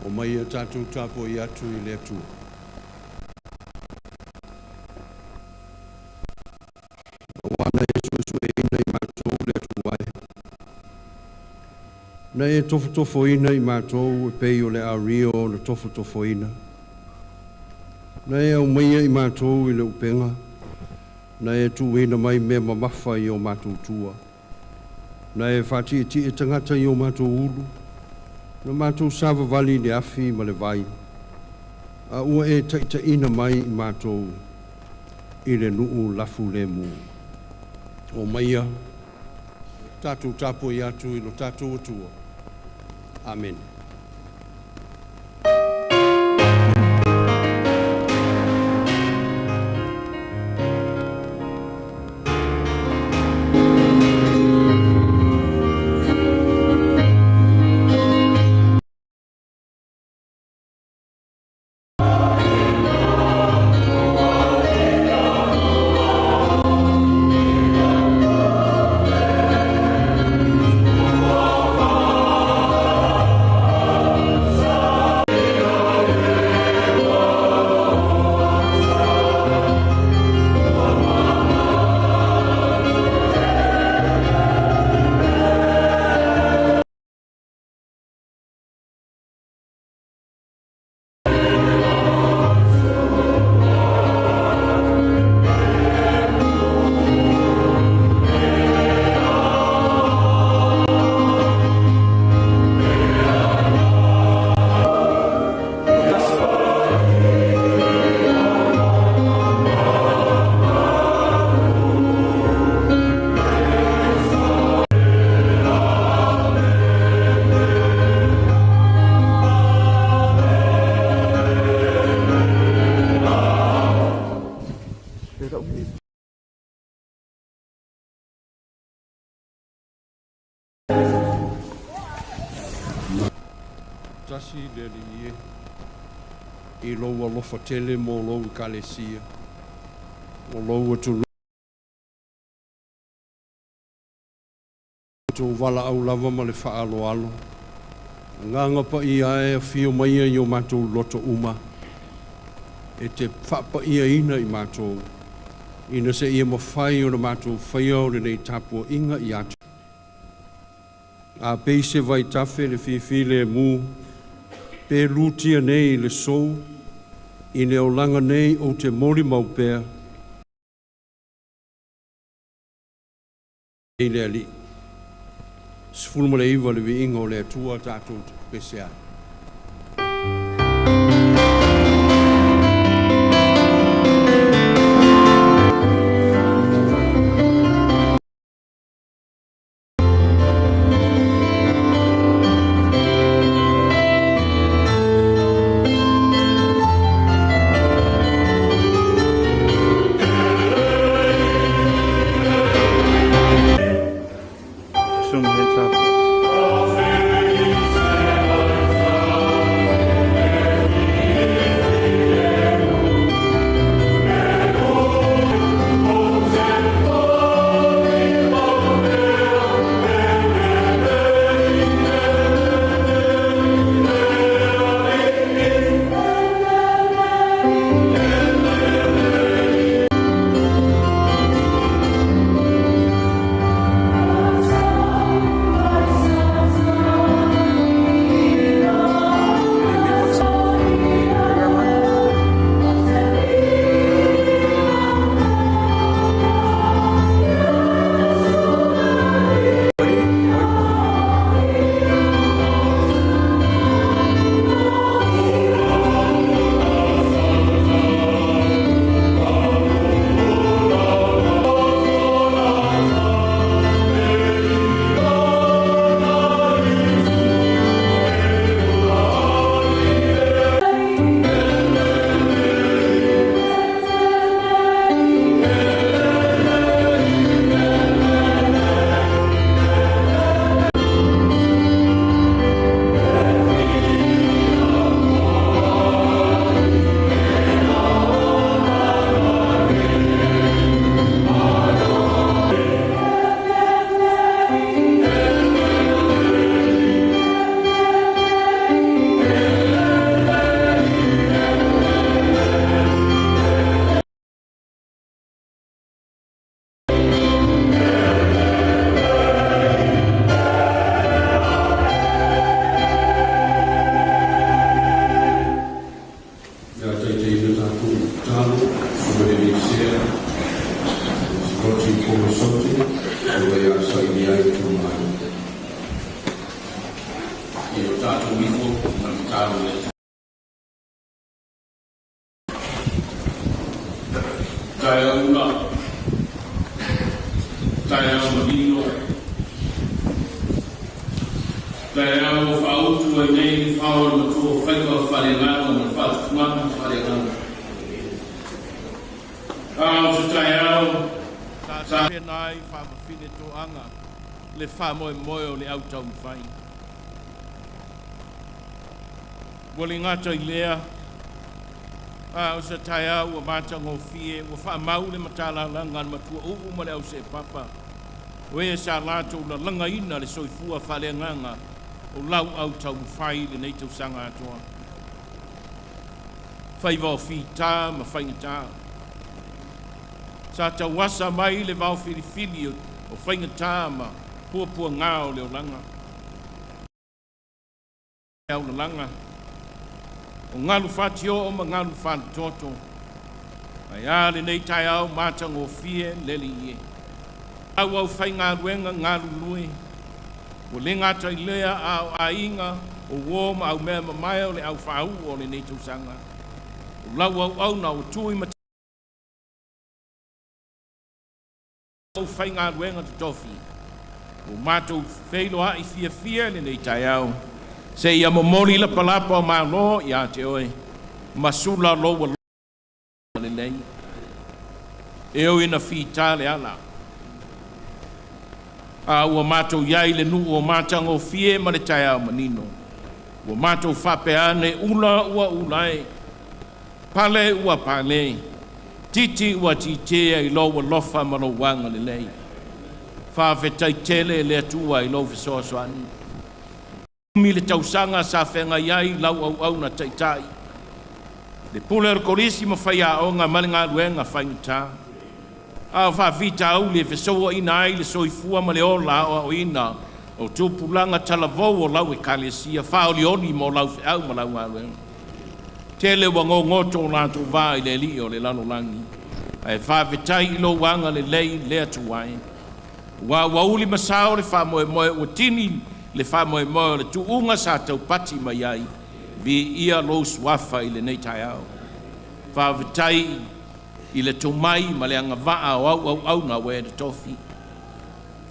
O mai e tatou tapuai atu i le Atua. Aua na e suesueina i matou le Atua e. Na e tofotofoina i matou e pei o le ario na tofotofoina. Na e aumaia i matou i le upega, na e tuuina mai mea mamafa i o matou tua. Na e faatietie tagata i o matou ulu, na matou savavali i le afi ma le vai, a ua e taitaiina mai i matou i le nuu lafu lemu. O maia, tatou tapuai atu i lo tatou Atua. Amene. Tasi le Alii e, i lou alofa tele mo lou ekalesia, o lou atunuu tou valaau lava ma le faaaloalo. Agaga Paia e afio maia i o matou loto uma, e te faapaiaina i matou, ina seia mafai ona matou faia o lenei tapuaiga ia te. A pei se vaitafe le fifilemu, pe lutia nei i le sou, i le olaga nei ou te molimau pea i le Alii. 19 le viiga o le Atua tatou te pese ai. Some heads up. O tatou ifo ma le tatalo i le Atua. Taeao ula, taeao manino, taeao ua faautu ai nei le fao a le matua o faiva faaleagaga ma le faatufugaga faaleagaga. A o se taeao Sa tapena ai faafafine toaga le faamoemoe o le au taumafai. Ua le gata i lea, a o se taeao ua matagofie, ua faamau le matalalaga a le Matuauu ma le Auseepapa, o e sa latou lalagaina le soifua faaleagaga o lau au taumafai i lenei tausaga atoa. Faiva o fita ma faigata. Sa tauasa mai le vaofilifili o faigata ma puapuaga o le olaga. Aulalaga, o galu fatioo ma galu faletoto, ae a lenei taeao matagofie le Alii e. Lau aufaigaluega galulue, ua le gata i lea a o aiga, o uo ma aumea mamae o le au faauu o lenei tausaga. O lau auauna ua tui ma aufaigaluega totofi, ua matou feiloai fiafia i lenei taeao, seia momoli lapalapa o malo ia te oe, ma sula lou alofa lelei. E ui ina fita le ala, a ua matou i ai i le nuu o matagofie ma le taeao manino, ua matou faapea ane, ula ua ula e, pale ua pale, titi ua titia i lou alofa ma lou agalelei. Faafetai tele le Atua i lou fesoasoani. Umi le tausaga sa feagai ai lau auauna taitai, le pule o le kolisi ma faiaoga ma le galuega faigata, a o faafitauli e fesouaina ai le soifua ma le ola aoaoina o tupulaga talavou o lau Ekalesia, faaolioli mo lau feau ma lau galuega. Tele ua gogoto o latou va i le alii o le lalolagi, ae faafetai i lou agalelei le Atua e. Ua ua uli ma sao le faamoemoe, ua tini le faamoemoe o le tuuga sa taupati mai ai, viia lou suafa i lenei taeao. Faafetai i le tomai ma le agavaa o au auauna ua e totofi,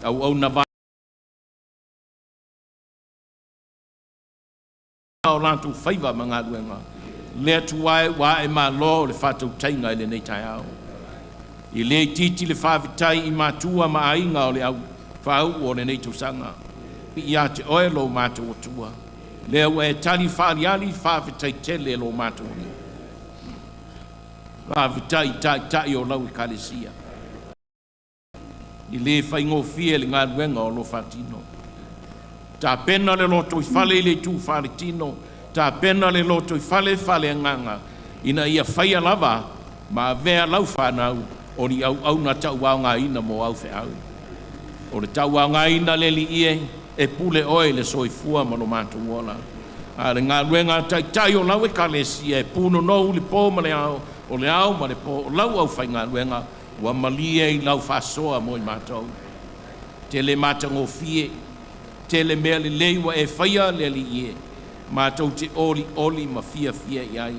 auauna o latou faiva ma galuega, le Atua e ua ae malo le faatautaiga i lenei taeao. I le itiiti le faafetai i matua ma aiga o le au faauu o lenei tausaga, ia te oe lo matou Atua, lea ua e tali faaliali, faafetai tele lo matou Alii. Faafetai taitai o lau Ekalesia, i le faigofie le galuega o lo faatino. Tapena le lotoifale i le itu faaletino, tapena le lotoifale faaleagaga, ina ia faia lava ma avea lau whanau o ni auauna tauaogaina mo au feau. O le tauaogaina le Alii e, e pule oe i le soifua ma lo matou ola. A le galuega taitai o lau Ekalesia e punonou le po ma le ao, o le ao ma le po, o lau aufaigaluega ua malie i lau faasoa mo i matou. Tele matagofie, tele mea lelei ua e faia le Alii e, matou te oli oli ma fiafia i ai.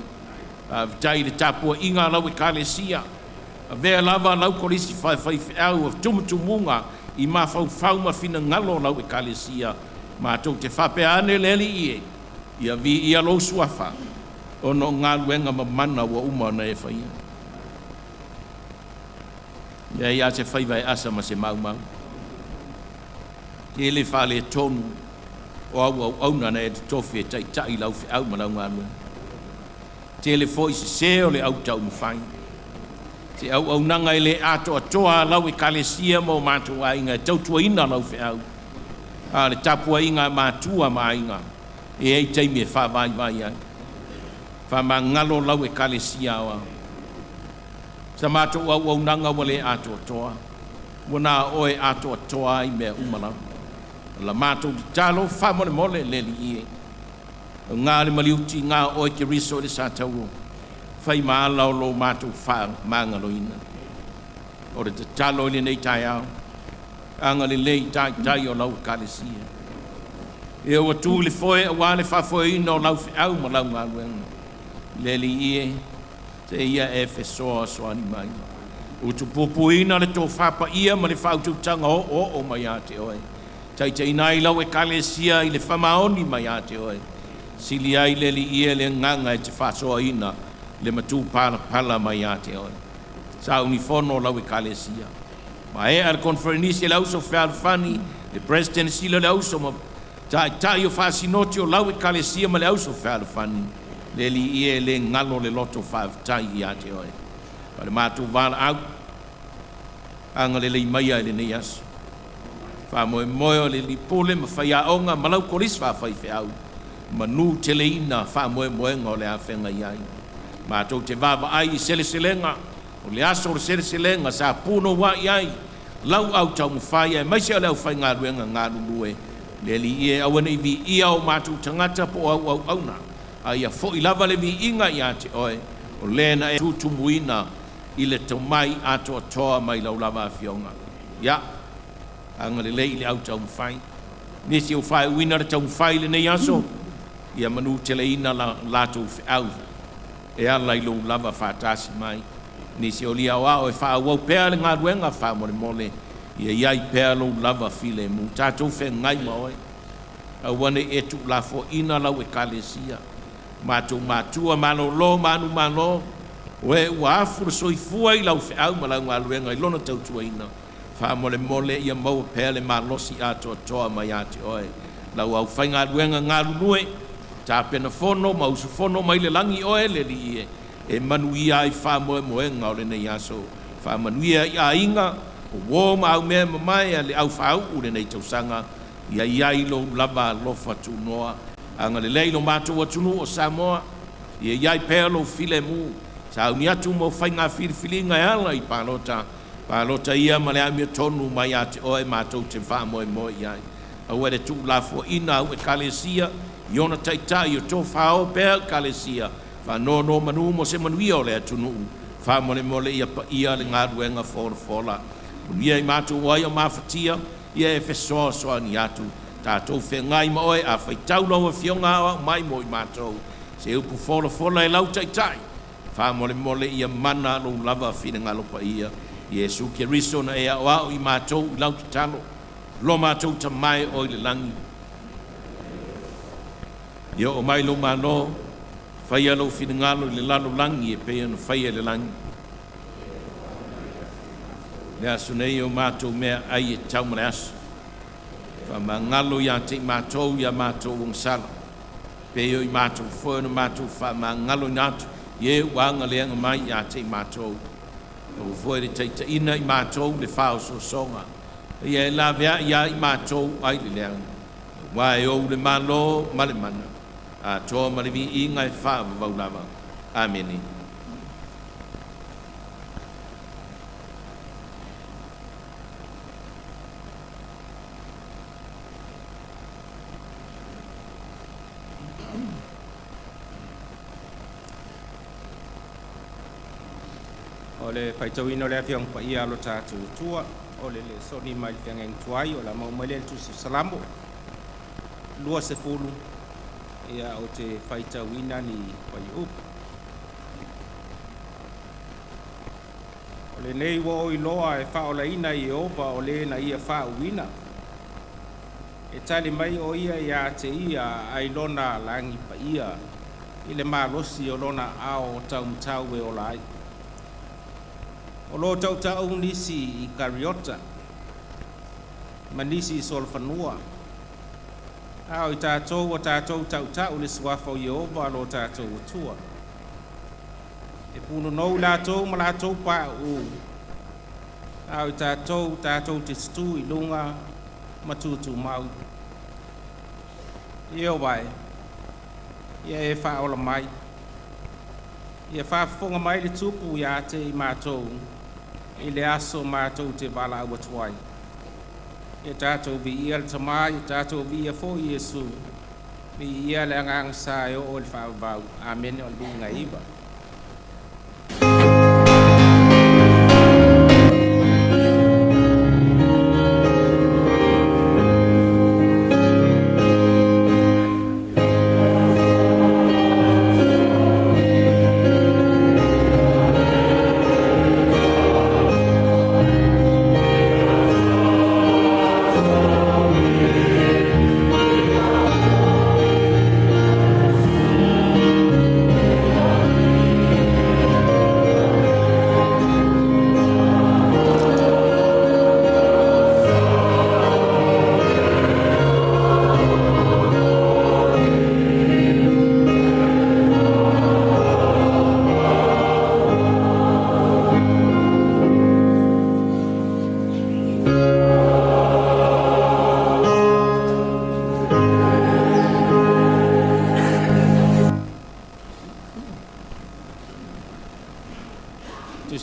Faafetai i le tapuaiga a lau Ekalesia, avea lava lau kolisi faifeau o tumutumuga i mafaufau ma finagalo o lau Ekalesia, matou te faapea ane le Alii e, ia viia lou suafa, ona o galuega mamana ua uma ona e faia. Leai a se faiva e asa ma se maumau. Tele faaletonu o au auauna na e totofi e taitai lau feau ma lau galuega. Tele foi sese o le au taumafai. Se auaunaga e le atoatoa a lau Ekalesia ma o matou aiga e tautuaina lau feau. A le tapuaiga a matua ma aiga, e ai taimi e faavaivai ai. Faamagalo lau Ekalesia aoao. Sa matou auaunaga ua le atoatoa, ua na oe atoatoa ai mea uma lava. La matou tatalo faamolemole le Alii e. O ngā le maliuti ngā oe Keriso i le sa tauro, fai ma ala o lo matou faamagaloina. O le tatalo i lenei taeao, agalelei taitai o lau Ekalesia. Ia ua tu le foe auā le faafoeina o lau feau ma lau galuega. Le Alii e, se ia e fesoasoani mai. Utupupuina le tofā paia ma le faautautaga oooo mai ia te oe. Taitaiina ai lau Ekalesia i le faamaoni mai ia te oe. Sili ai le Alii e le agaga e te faasoaina le matupalapala mai ia te oe. Sauni fono lau Ekalesia. Maea le koneferenisi a le Auso Fealofani, le Peresetene Sili o le Auso ma Taitai o Faasinoti o lau Ekalesia ma le Auso Fealofani, le Alii e, e le galo le loto faafetai ia te oe. O le matou valaau, agalelei maia i lenei aso. Faamoemoe o le alii pule ma faiaoga ma lau kolisi faafaifeau, manuteleina faamoemoega o le a feagai ai. Matou te vaavaai i seleselega, o le aso o le seleselega sa punouai ai lau au taumafai aemaise o le aufaigaluega galulue. Le Alii e, aua ne i viia o matou tagata po o auauauna, a ia foi lava le viiga ia te oe, o le na e tutumuina i le tomai atoatoa mai lau lava Afioga. Ia, agalelei i le au taumafai. Nisi o faaiuina le taumafai i lenei aso, ia manuteleina la latou feau e ala i lou lava faatasi mai. Nisi o lia aoao e faaauau pea le galuega faamolemole, ia iai pea lou lava filemu. Tatou feagai ma oe, aua ne i e tuulafoaiina lau Ekalesia. Matou matua malolo manumalo, o e ua afu le soifua i lau feau ma lau galuega i lona tautuaina, faamolemole ia maua pea le malosi atoatoa mai ia te oe. Lau aufaigaluega galulue, tapena fono ma usufono mai le lagi oe le Alii e, e manuia ai faamoemoega o lenei aso. Faamanuia i aiga, o uō ma aumea mamae a le aufaauu lenei tausaga, ia i ai lou lava alofa tunoa. Agalelei lo matou atunuu o Samoa, ia i ai pea lou filemu. Sauni atu mo faiga filifiliga e ala i palota, palota ia ma le amiotonu mai ia te oe matou te faamoemoe i ai. Aua le tuulafoaiina au Ekalesia i ona taitai o tofao pea Ekalesia, faanonomanu mo se manuia o le atunuu. Faamolemole ia paia le galuega folafola. Manuia i matou ai o mafatia, ia e fesoasoani atu. Tatou feagai ma oe, a faitau lau Afioga aoao mai mo i matou. Se upu folafola e lau Taitai, faamolemole ia mana lou lava finagalo paia. Iesu Keriso na e aoao i matou i lau tatalo. Lo matou Tama e o i le lagi, ia oo mai lou Malo, faia lou finagalo i le lalolagi e pei ona faia i le lagi. Le aso nei o matou meaai e tatau ma le aso, faamagalo ia te i matou ia matou ogasala, pei o i matou foi ona matou faamagaloina atu i e ua agaleaga mai ia te i matou. Aua foi le taitaiina i matou i le faaosoosoga, ia e laveai ia i matou ai le leaga, aua e ou le Malo ma le mana, atoa ma le viiga e faavavau lava. Amene. O le faitauina o le Afioaga Paia a lo tatou Atua, o le lesoni mai le Feagaiga Tuai o le a maua mai lea i le Tusi o Salamo 20, ia ou te faitauina ni fuaiupu. O lenei ua ou iloa e faaolaina e Ieova o le na ia faauuina. E tali mai o ia ia te ia ai lona lagi paia i le malosi o lona ao taumatau e ola ai. O lo tautau nisi i kariota ma nisi i solofanua, a o i tatou ua tatou tautau i le suafa o Ieova lo tatou Atua. E punonou i latou ma latou pauu, a o i tatou tatou te tutū i luga ma tutumau. Ieova e, ia e faaola mai, ia faafofoga mai le Tupu ia te i matou i le aso matou te valaau atu ai. Ia tatou viia le Tama, ia tatou viia foi Iesu, viia le Agaga Sa e oo i le faavavau. Amene. O le viiga iva.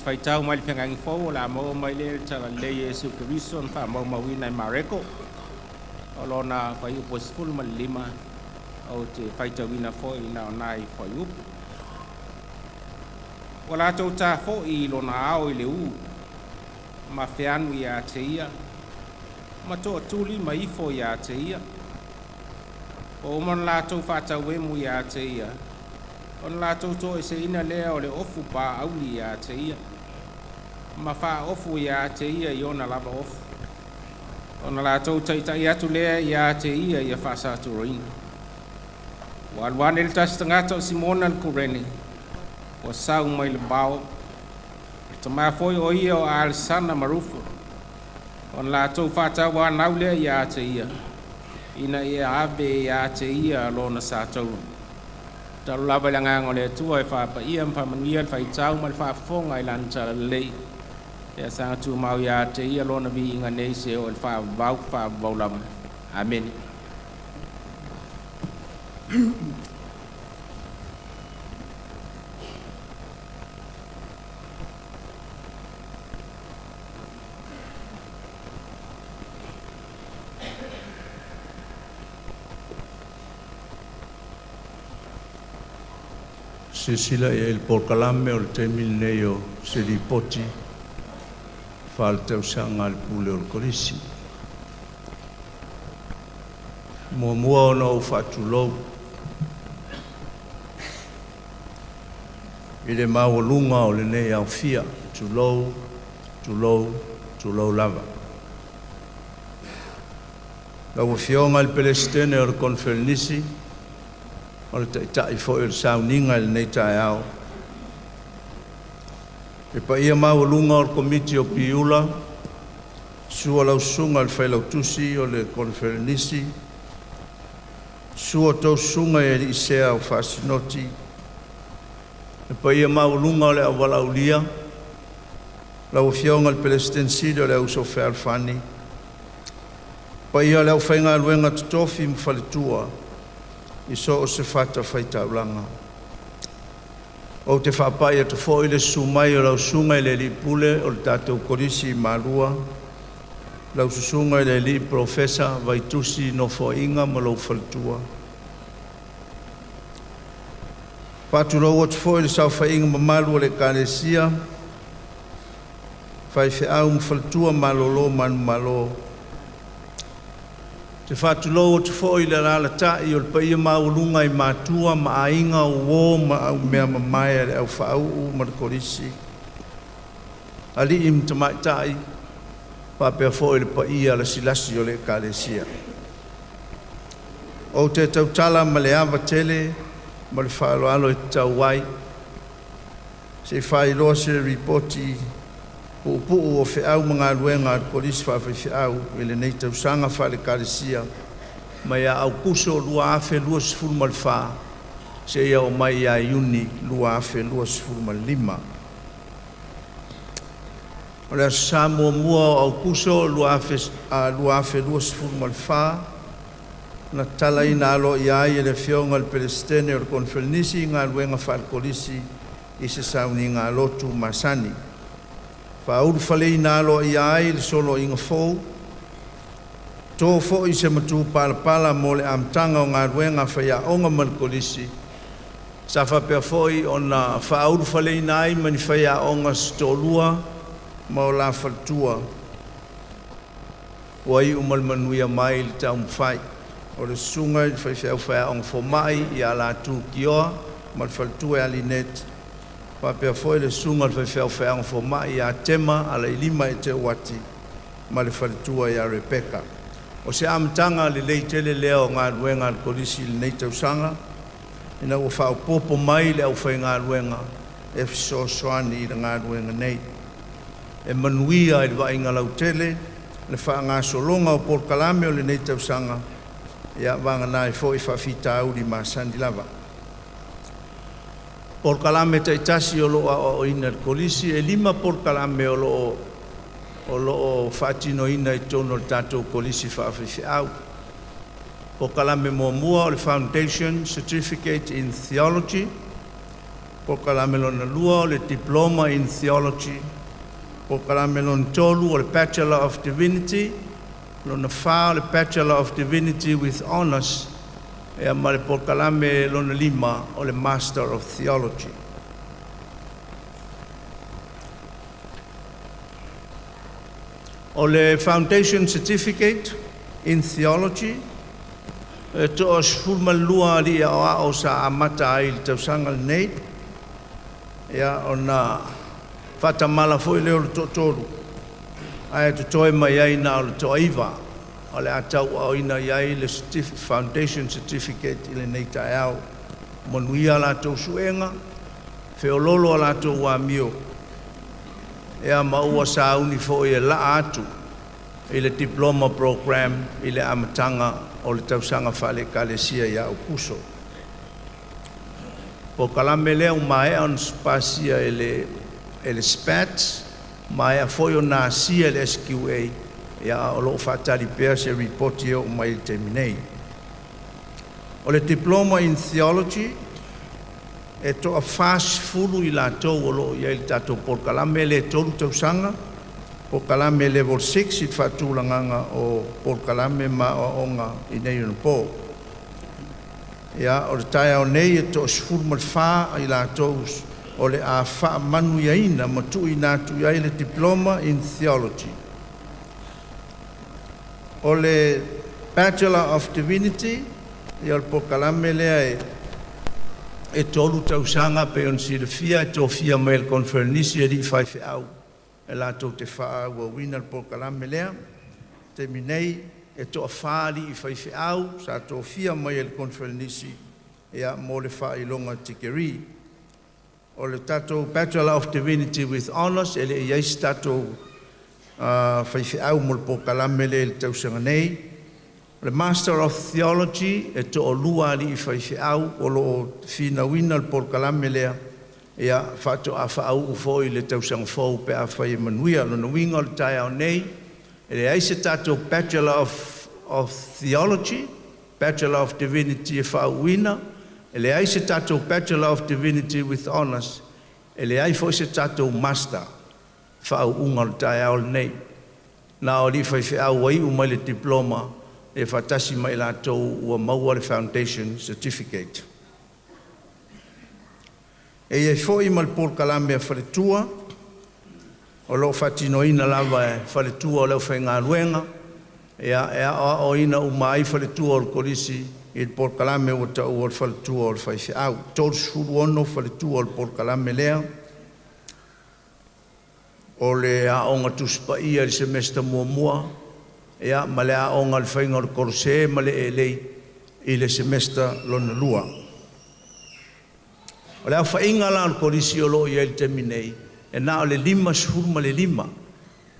Faitau mai le Feagaiga Fou o le a maua mai lea i le Talalelei o Iesu Keriso na faamaumauina e Mareko o lona fuaiupu e 15, ou te faitauina foi na o nai fuaiupu. Ua latou ta foi i lona ao i le ū ma feanu ia te ia, ma tootuli ma ifo ia te ia. Ua uma ona latou faatauemu ia te ia, ona latou toeseina lea o le ofu paaauli ia te ia, ma faaofu ia te ia i ona lava ofu. Ona latou taitai atu lea ia te ia ia faasaturoina. Ua alu ane le tasi tagata o Simona le Kurene, ua sau mai le vao, le tama foi o ia o Alesana ma Rufo, ona latou faatauanau lea ia te ia, ina ia ave ia te ia lona satauro. Talu lava i le agaga o le Atua e faapaia ma faamanuia le faitau ma le faafofoga i lana talalelei. Ia saga tumau ia te ia lona viiga nei seia oo i le faavavau faavavau lava. Amene. Silasila i ai i le polokalame o le taimi lenei o se lipoti faaletausaga a le Pule o le Kolisi. Muamua ona ou faatulou i le maualuga o lenei aofia, tulou, tulou, tulou lava. Lau Afioga i le Peresetene o le Koneferenisi, o le Taitai foi o le sauniga i lenei taeao. Le paia maualuga o le Komiti o Piula, susu lau Susuga i le Failautusi o le Koneferenisi, susu a outou Susuga i alii sea o Faasinoti, le paia maualuga o le au valaaulia, lau Afioga i le Peresetene Sili o le Auuso Fealofani, paia o le aufaigaluega totofi ma faletua i so o se fatafaitaulaga. Ou te faapai atu foi i le susu mai o lau Susuga i le Alii Pule o le tatou Kolisi i Malua, lau Susuga i le Alii Polofesa Vaitusi Nofoaiga ma lou faletua. E faatulou atu foi i le saofaiga mamalu a le Ekalesia faifeau ma faletua malolo manumalo. Ou te faatulou atu foi i le alaalatai o le paia maualuga i Matua ma Aiga, Uo ma aumeamamae a le Aufaauu ma le Kolisi, Alii ma Tamaitai, faapea foi le paia lasilasi o le Ekalesia. Ou te tautala ma le ava tele ma le faaaloalo e tatau ai, se i faailoa se lipoti puupuu o Feau ma Galuega a le Kolisi Faafaifeau i lenei tausaga faale-Ekalesia mai ia Aokuso 2024 seia oo mai ia Iuni 2025. O le aso Sa 1 o Aokuso 2024, na tatalaina aloaia ai e le Afioga i le Peresetene o le Koneferenisi Galuega Faale-Kolisi i se sauniga lotu masani. Faaulufaleina aloaia ai le Soloaiga fou, to foi se matupalapala mo le amataga o galuega a faiaoga ma le Kolisi, sa faapea foi ona faaulufaleina ai ma ni faiaoga se toalua ma o la faletua, ua iu ma le manuia mai le taumafai. O le susuga i le faifeau faiaoga fomai ia Latu Tioa ma le faletua ia Lynette, faapea foi le susuga i le faifeau faiaoga fomai ia Tema Alailima Eteuati ma le faletua ia Rebecca. O se amataga lelei tele lea o galuega a le Kolisi i lenei tausaga, ina ua faaopoopo mai le aufaigaluega e fesoasoani i le galuega nei. E manuia i le vaaiga lautele le faagasologa o polokalame o lenei tausaga, ia vagana ai foi faafitauli masani lava. Polokalame taitasi o lo o aoaoina e le Kolisi. E lima polokalame o lo o faatinoina i totonu o le tatou Kolisi Faafaifeau. Polokalame muamua o le Foundation Certificate in Theology. Polokalame lona lua o le Diploma in Theology. Polokalame lona tolu o le Bachelor of Divinity. Lona fa o le Bachelor of Divinity with Honors. Ia ma le polokalame lona lima o le Master of Theology. O le Foundation Certificate in Theology, e 12 alii aoao sa amata ai i le tausaga lenei. Ia ona faatamala foi lea o le toatolu, ae totoe mai ai na o le toaiva o le a tauaaoina i ai le Foundation Certificate i lenei taeao. Manuia a latou suega, feoloolo a latou amio, ia ma ua sauni foi e laa atu i le Diploma Program i le amataga o le tausaga faale-Ekalesia ia Aokuso. Polokalame lea ua maea ona pasia e le SPAT, maea foi ona asia e le SQA, ia a o lo o faatali pea se lipoti e oo mai i le taimi nei. O le Diploma in Theology, e toa-40 i latou o lo o i ai i le tatou polokalame lea e tolu tausaga, polokalame level 6 i le faatulagaga o polokalame ma aoaoga i nei ona po. Ia, o le taeao nei e toa-14 i latou o le a faamanuiaina ma tuuina atu i ai le Diploma in Theology. O le Bachelor of Divinity, ia o le polokalame lea e tolu tausaga pei ona silafia e tofia mai e le Koneferenisi alii faifeau e latou te faaauauina le polokalame lea. O le taimi nei e toafa alii faifeau sa tofia mai e le Koneferenisi mo le faailoga tikeri. O le tatou Bachelor of Divinity with Honors, e le i i ai se tatou faifeau mo le polokalame lea i le tausaga nei. O le Master of Theology, e toalua alii faifeau o lo o finauina le polokalame lea, ia faatoa faauu foi i le tausaga fou pe afai e manuia. O lona uiga o le taeao nei, e leai se tatou Bachelor of Theology, Bachelor of Divinity e faauuina, e leai se tatou Bachelor of Divinity with Honors, e leai foi se tatou Master faauuga o le taeao lenei. Na o alii faifeau ua iu mai le Diploma e faatasi ma i latou ua maua le Foundation Certificate. E i ai foi ma le polokalame a faletua o lo o faatinoina lava e faletua o le aufaigaluega, ia e aoaoina uma ai faletua o le Kolisi i le polokalame ua taua o le faletua o le faifeau. 36 faletua o le polokalame lea. O le aoga Tusi Paia i le semester muamua, ia ma le aoga o le faiga o le kolose ma le elei i le semester lona lua. O le aofaiga la o le Kolisi o lo o i ai i le taimi nei, e na o le 55,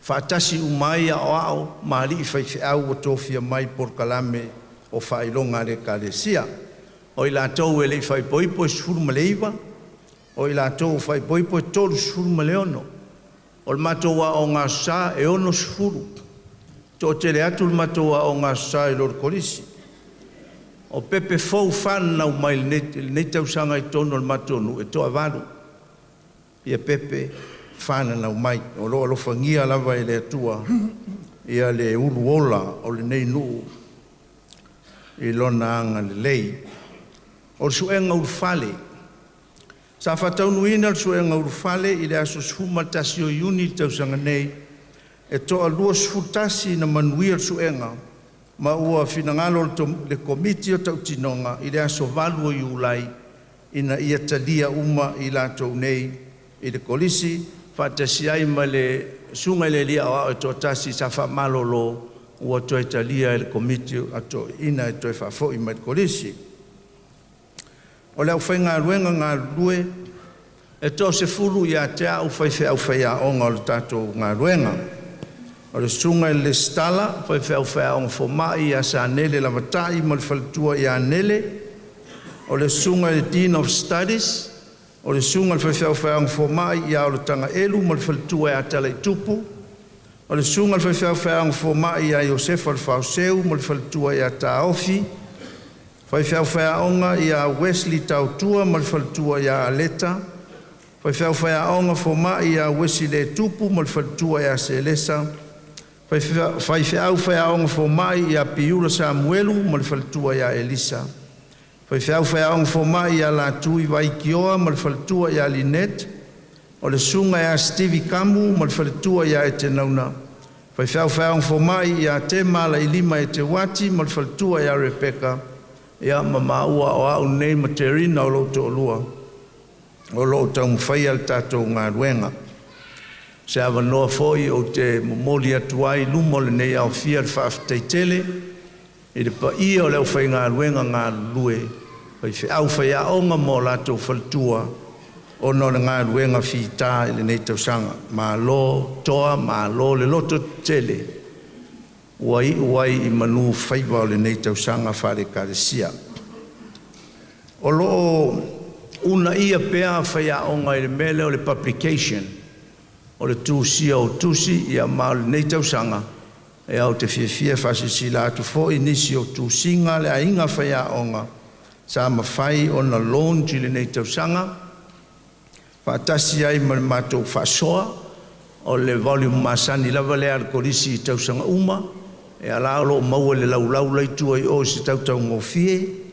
faatasi uma ai aoao ma alii faifeau ua tofia mai i polokalame o faailoga a le Ekalesia. O i latou e le i faaipoipo e 19, o i latou ua faaipoipo e 36. O le matou aoga Aso Sa e 60. E toatele atu le matou aoga Aso Sa i lo le Kolisi. O pepe fou fananau mai i lenei tausaga i totonu o le matou nuu e toavalu ia pepe fananau mai. O lo o alofagia lava e le Atua ia le uluola o lenei nuu i lona agalelei. O le suega ulufale. Sa faataunuuina le suega ulufale i le aso 11 o Iuni i le tausaga nei, e toa-21 na manuia le suega ma ua finagalo le Komiti o Tautinoga i le aso 8 o Iulai ina ia talia uma i latou nei i le Kolisi faatasi ai ma le susuga i le alii aoao e toatasi sa faamalolo ua toe talia e le Komiti a Toeaiina e toe faafoi mai i le Kolisi. O le aufaigaluega galulue, e toasefulu ia te a'u faifeau faiaoga o le tatou galuega. O le susuga i le Lesitala, faifeau faiaoga fomai ia Sanele Lavatai ma le faletua ia Nele. O le susuga i le Dean of Studies, o le susuga i le faifeau faiaoga fomai ia Olataga Elu ma le faletua ia Talaitupu. O le susuga i le faifeau faiaoga fomai ia Iosefa Lefaoseu ma le faletua ia Taofi. Faifeau faiaoga ia Wesley Tautua ma le faletua ia Aleta. Faifeau faiaoga fomai ia Uesi Letupu ma le faletua ia Selesa. Faifeau faiaoga fomai ia Piula Samuelu ma le faletua ia Elisa. Faifeau faiaoga fomai ia Latui Vaitioa ma le faletua ia Lynette. O le susuga ia Stevie Kamu ma le faletua ia Etenauna. Faifeau faiaoga fomai ia Tema Alailima Eteuati ma le faletua ia Rebecca, ia ma maua o au nei ma Terina o lou toalua o lo o taumafaia le tatou galuega. Se avanoa foi ou te momoli atu ai i luma o lenei aofia le faafetai tele i le paia o le aufaigaluega galulue faifeau faiaoga ma o latou faletua ona o le galuega fita i lenei tausaga. Malo toa, malo le lototetele ua iu ai i manu faiva o lenei tausaga faale-Ekalesia. O lo o uunaia pea faiaoga i le mea lea o le publication, o le tusia o tusi, ia ma o lenei tausaga ou te fiafia e faasilasila atu foi nisi o tusiga a le Aiga Faiaoga sa mafai ona launch i lenei tausaga faatasi ai ma le matou faasoa. O le volume masani lava lea a le Kolisi i tausaga uma, ia la o lo o maua i le laulau la i tua i o i se tau taugofie,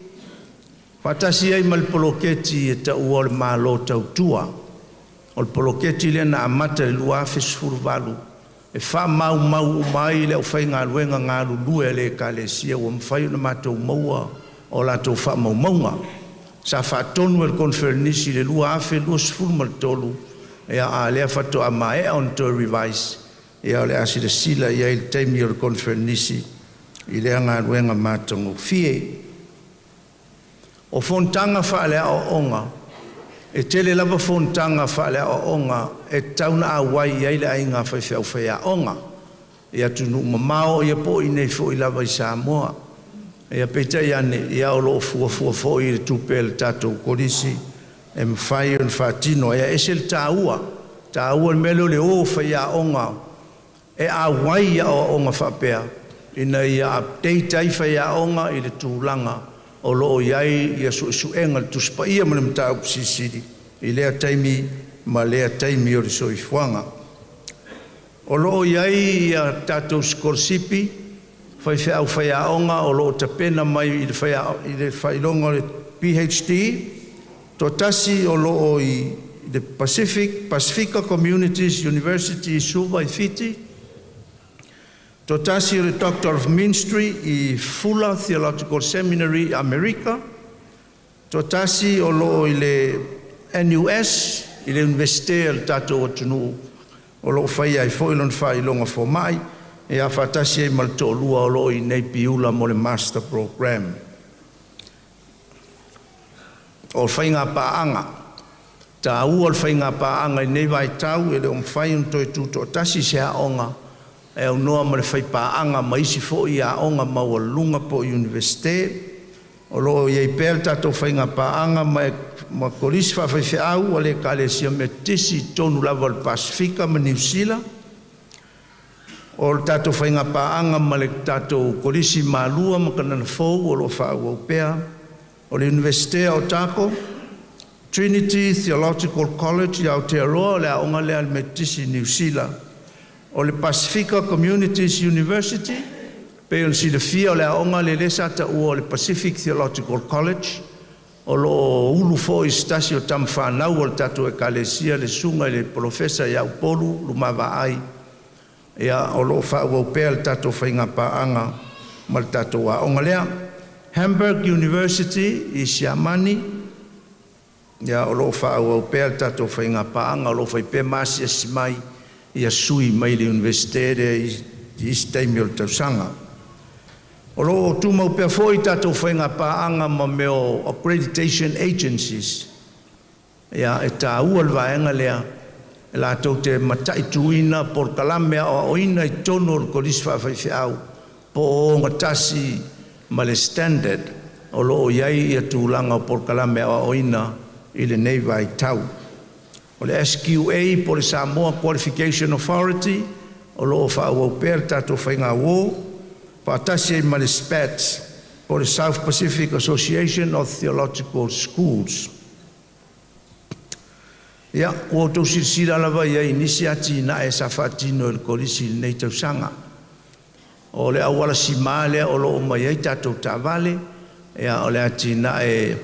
faatasi ai ma le poloketi e taua o le Malo Tautua. O le poloketi lea na amata i le 2018 e faamaumau uma ai le aufaigaluega galulue a le Ekalesia ua mafai ona matou maua a latou faamaumauga. Sa faatonu e le Koneferenisi i le 2023, a o lea faatoa maea ona toe revise. Ia o le a silasila i ai i le taimi o le Koneferenisi i lea galuega matagofie. O fonotaga faale-aoaoga, e tele lava fonotaga faale-aoaoga e tatau ona auai i ai le aiga faifeau faiaoga i atunuu mamao po o i inei foi lava i Samoa. Ia peitai ane, ia o lo o fuafua foi i le tupe a le tatou Kolisi e mafai ona faatino ai. Ae ese le taua, e taua le mea lea o le o o faiaoga e auai i aoaoga faapea ina ia update ai faiaoga i le tulaga o lo o i ai suesuega o le Tusi Paia ma le Mataupu Silisili i lea taimi ma lea taimi o le soifuaga. O lo o i ai a tatou sikolasipi faifeau faiaoga o lo o tapena mai i le faailoga o le PhD, toatasi o lo o i le Pasifika Communities University i Suva i Fiti, toatasi o le Doctor of Ministry i Fuller Theological Seminary i Amerika, toatasi o lo o i le NUS i le Iunivesite a le tatou atunuu o lo o faia ai foi lona faailoga fomai, ia faatasi ai ma le toalua o lo o i inei i Piula mo le Master Program. O faiga paaga, taua le faiga paaga i lenei vaitau e le o mafai ona toe tutoatasi se aoga e aunoa ma le faipaaga ma isi foi aoga maualuluga po o Iunivesite. O lo o i ai pea le tatou faiga paaga ma Kolisi Faafaifeau a le Ekalesia Metotisi i totonu lava o le Pasefika ma Niu Sila. O le tatou faiga paaga ma le tatou Kolisi i Malua ma Kanana Fou o lo o faaauau pea. O le Iunivesite o Otago, Trinity Theological College i Aotearoa, o le aoga lea a le Metotisi i Niu Sila. O le Pasifika Communities University, pei ona silafia o le aoga lea lea sa taua o le Pacific Theological College, o lo o ulu foi e se tasi o tama fanau a le tatou Ekalesia le susuga i le Polofesa ia Upolu Lumavaai. Ia o lo o faaauau pea le tatou faiga paaga ma le tatou aoga lea. Hamburg University i Siamani, ia o lo o faaauau pea le tatou faiga paaga, o lo o fai pea ma asiasi mai ia sui mai le Iunivesite lea i isi taimi o le tausaga. O lo o tumau pea foi tatou faiga paaga ma mea o accreditation agencies. Ia, e taua le vaega lea e latou te mataituina polokalame aoaoina i totonu o le Kolisi Faafaifeau po o ogatasi ma le standard o lo o i ai tulaga o polokalame aoaoina i lenei vaitau. O le SQA po o le Samoa Qualification Authority o lo o faaauau pea le tatou faigauo faatasi ai ma le SPATS po o le South Pacific Association of Theological Schools. Ia, ua outou silasila lava i ai i nisi atinae sa faatino e le Kolisi i lenei tausaga. O le auala simā lea o lo o omai ai tatou taavale, ia o le atinae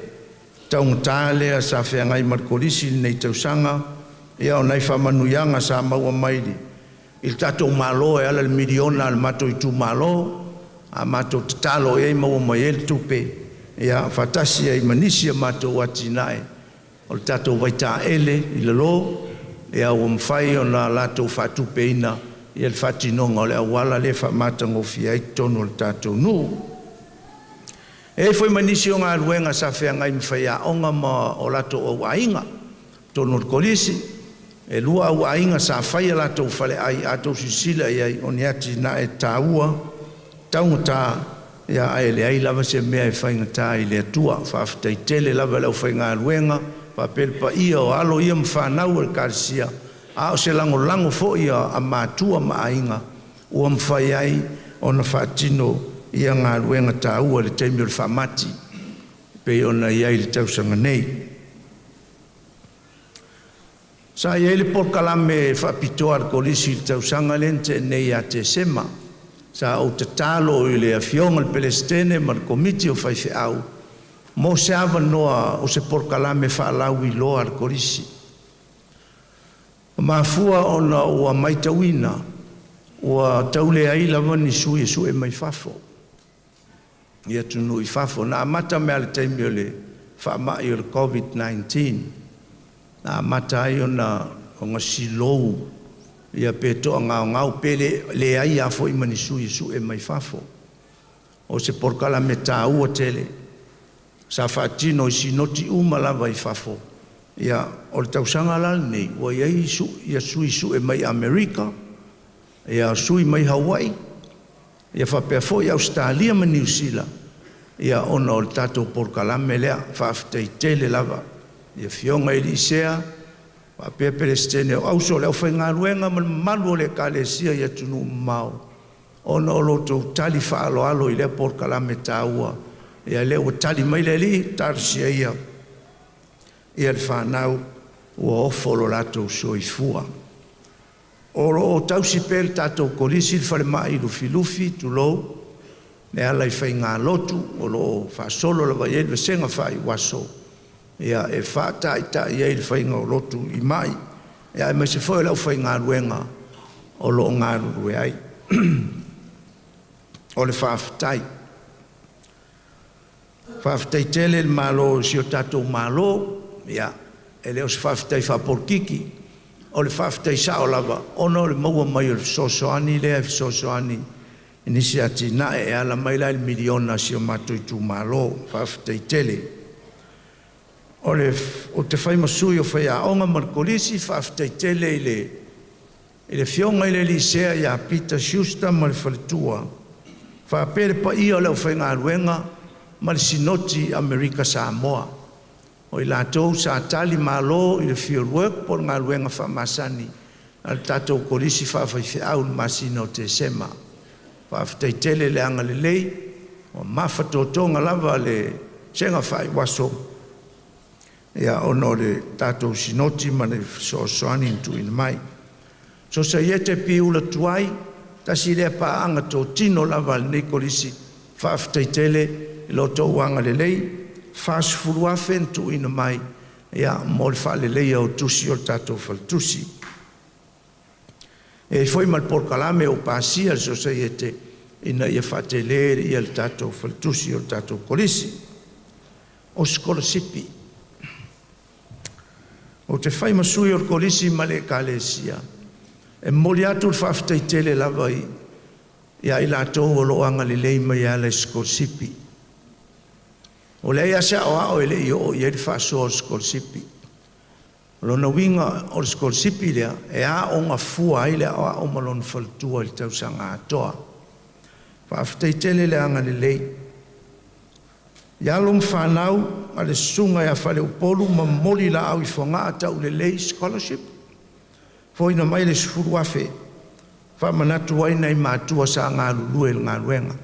taugata lea sa feagai ma le Kolisi i lenei tausaga, ia o nai faamanuiaga sa maua mai i le tatou Malo e ala i le miliona a le matou itumalo, a matou tatalo i ai maua mai ai le tupe, ia faatasi ai ma nisi a matou atinae o le tatou vaitaele i lalo, ia ua mafai ona latou faatupeina le faatinoga o le auala lea e faamatagofie ai totonu o le tatou nuu. E i ai foi ma nisi o galuega sa feagai ma faiaoga ma o latou auaiga i totonu o le Kolisi. E 2 auaiga sa fai a latou faleai. A outou silasila i ai, o ni atinae taua taugata, ae leai lava se mea e faigata i le Atua. Faafetai tele lava i le aufaigaluega faapea le paia o alo ia ma fanau a le Ekalesia, a o se lagolago foi a matua ma aiga ua mafai ai ona faatino ia galuega taua i le taimi o le faamati e pei ona i ai i le tausaga nei. Sa i ai le polokalame faapitoa a le Kolisi i le tausaga lea na tea nei ia Tesema. Sa ou tatalo i le Afioga i le Peresetene ma le Komiti o Faifeau mo se avanoa o se polokalame faalauiloa a le Kolisi. Ua mafua ona ua matauina ua tau leai lava ni sui e sue mai fafo i atunuu i fafo. Na amata mai lava i le taimi o le faamai o le COVID-19 na amata ai ona silou ia pe toagaogao pe leai lava foi ma ni sui e sue mai fafo. O se polokalame taua tele sa faatino i sinoti uma lava i fafo. Ia, o le tausaga la lenei ua i ai sui sue mai Amerika, ia sui mai Hawaii, ia faapea foi Ausetalia ma Niu Sila, ia ona o le tatou polokalame lea. Faafetai tele lava i afioga i alii sea faapea Peresetene o Auso, le aufaigaluega ma le mamalu o le Ekalesia i atunuu mamao ona o lo outou tali faaaloalo i lea polokalame taua. Ia lea ua tali mai le Alii, talosia ia le fanau ua ofo lo latou soifua. O lo o tausi pea e le tatou Kolisi le falemai i Lufilufi, tulou, e ala i faigalotu o lo o faasolo lava i ai le vasega faaiuaso e faataitai ai le faiga o lotu i mai, aemaise foi o le aufaigaluega o lo o galulue ai. O le faafetai. Faafetai tele i le Malo, si o tatou Malo. Ia, e le o se faafetai faapolokiki, o le faafetai sao lava ona o le maua mai o le fesoasoani lea e fesoasoani i nisi atinae e ala mai la i le miliona a si o matou itumalo. Faafetai tele. Ou te fai ma sui o faiaoga ma le Kolisi, faafetai tele i le Afioga i le alii sea ia Peter Schuster ma le faletua faapea le paia o le aufaigaluega ma le Sinoti Amerika Samoa. O i latou sa talimalo i le field work po o le galuega faamasani a le tatou Kolisi Faafaifeau i le masina o Tesema. Faafetai tele le agalelei, ua mafatotoga lava le vasega faaiuaso ona o le tatou sinoti ma le fesoasoani na tuuina mai. Sosaiete Piula Tuai, tasi lea paaga totino lava a lenei Kolisi, faafetai tele i lo outou agalelei, $40,000 na tuuina mai mo le faaleleia o tusi o le tatou faletusi. E i ai foi ma le polokalame ua pasia e le Sosaiete ina ia faatele le tatou faletusi o le tatou Kolisi. O sikolasipi. Ou te fai ma sui o le Kolisi ma le Ekalesia e momoli atu le faafetai tele lava ia i latou o lo o agalelei mai e ala i sikolasipi. Ua leai lava se aoao e le i oo i ai le faasoa o le sikolasipi. O lona uiga o le sikolasipi lea e aoga fua ai le aoao ma lona faletua i le tausaga atoa. Faafetai tele le agalelei i alo ma fanau a le Susuga ia Faleupolu ma Molilaau i Fogaa Taulelei Scholarship, foaiina mai le $10,000 e faamanatu ai nai matua sa galulue i le galuega.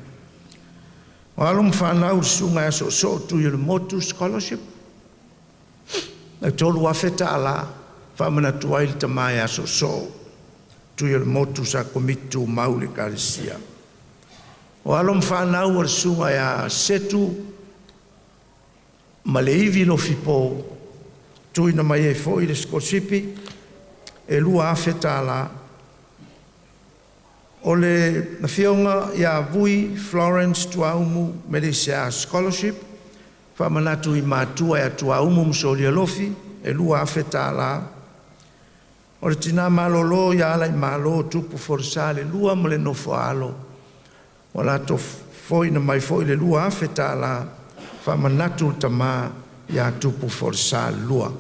O alo ma fanau i le Susuga ia Soosoo Tuiolemotu Scholarship, e $3,000. faamanatu ai le tamā ia Soosoo Tuiolemotu sa komiti tumau i le Ekalesia. O alo ma fanau a le Susuga ia Setu ma Leivi Lofipo, tuuina mai ai foi le sikolasipi e $2,000. O le Afioga ia Vui Florence Tuaumu Meleisea Scholarship, faamanatu i matua ia Tuaumu ma Solia Lofi, e $2,000. O le Tinã malolo ia Alaimalo Tupu Folasa Leilua ma le nofo a alo, ua latou fofoina mai foi le $2,000 faamanatu i le tamā ia Tupu Folasa Leilua.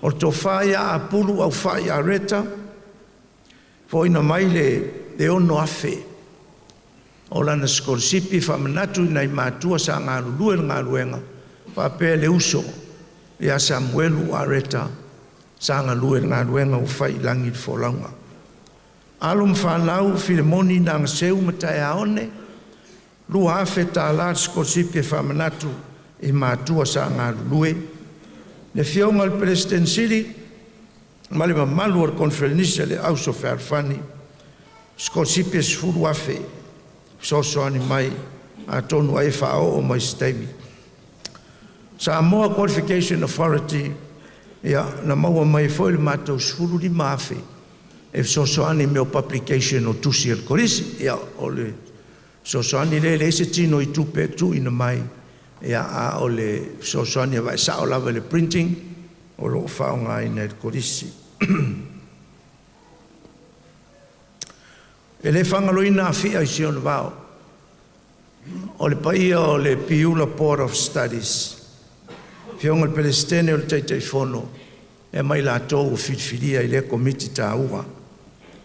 O le Tofa ia Apulu Aufai Areta, fofoina mai le $6,000 o lana sikolasipi faamanatu i nai matua sa galulue i le galuega faapea le uso ia Samuelu Areta sa galue i le galuega ua fai i lagi le folauga. Alo ma fanau Filemoni Nagaseu ma Taeaone, $2,000 le sikolasipi e faamanatu i matua sa galulue. Le Afioga i le Peresetene Sili ma le mamalu o le Koneferenisi a le Auso Fealofani, sikolasipi e $10,000 e fesoasoani mai atonu ai e faaoo mai i se taimi. Samoa Qualification Authority, ia na maua mai ai foi le matou $15,000 e fesoasoani i mea o publication o tusi a le Kolisi. Ia o le fesoasoani lea e leai se tinoitupe e tuuina mai, a o le fesoasoani e ava'e sao lava i le printing o lo o faaaogaina e le Kolisi. E le faagaloina Afi'a i si ona vao, o le paia o le Piula Board of Studies, Afioga i le Peresetene o le Taitaifono ma i latou ua filifilia i lea Komiti taua. E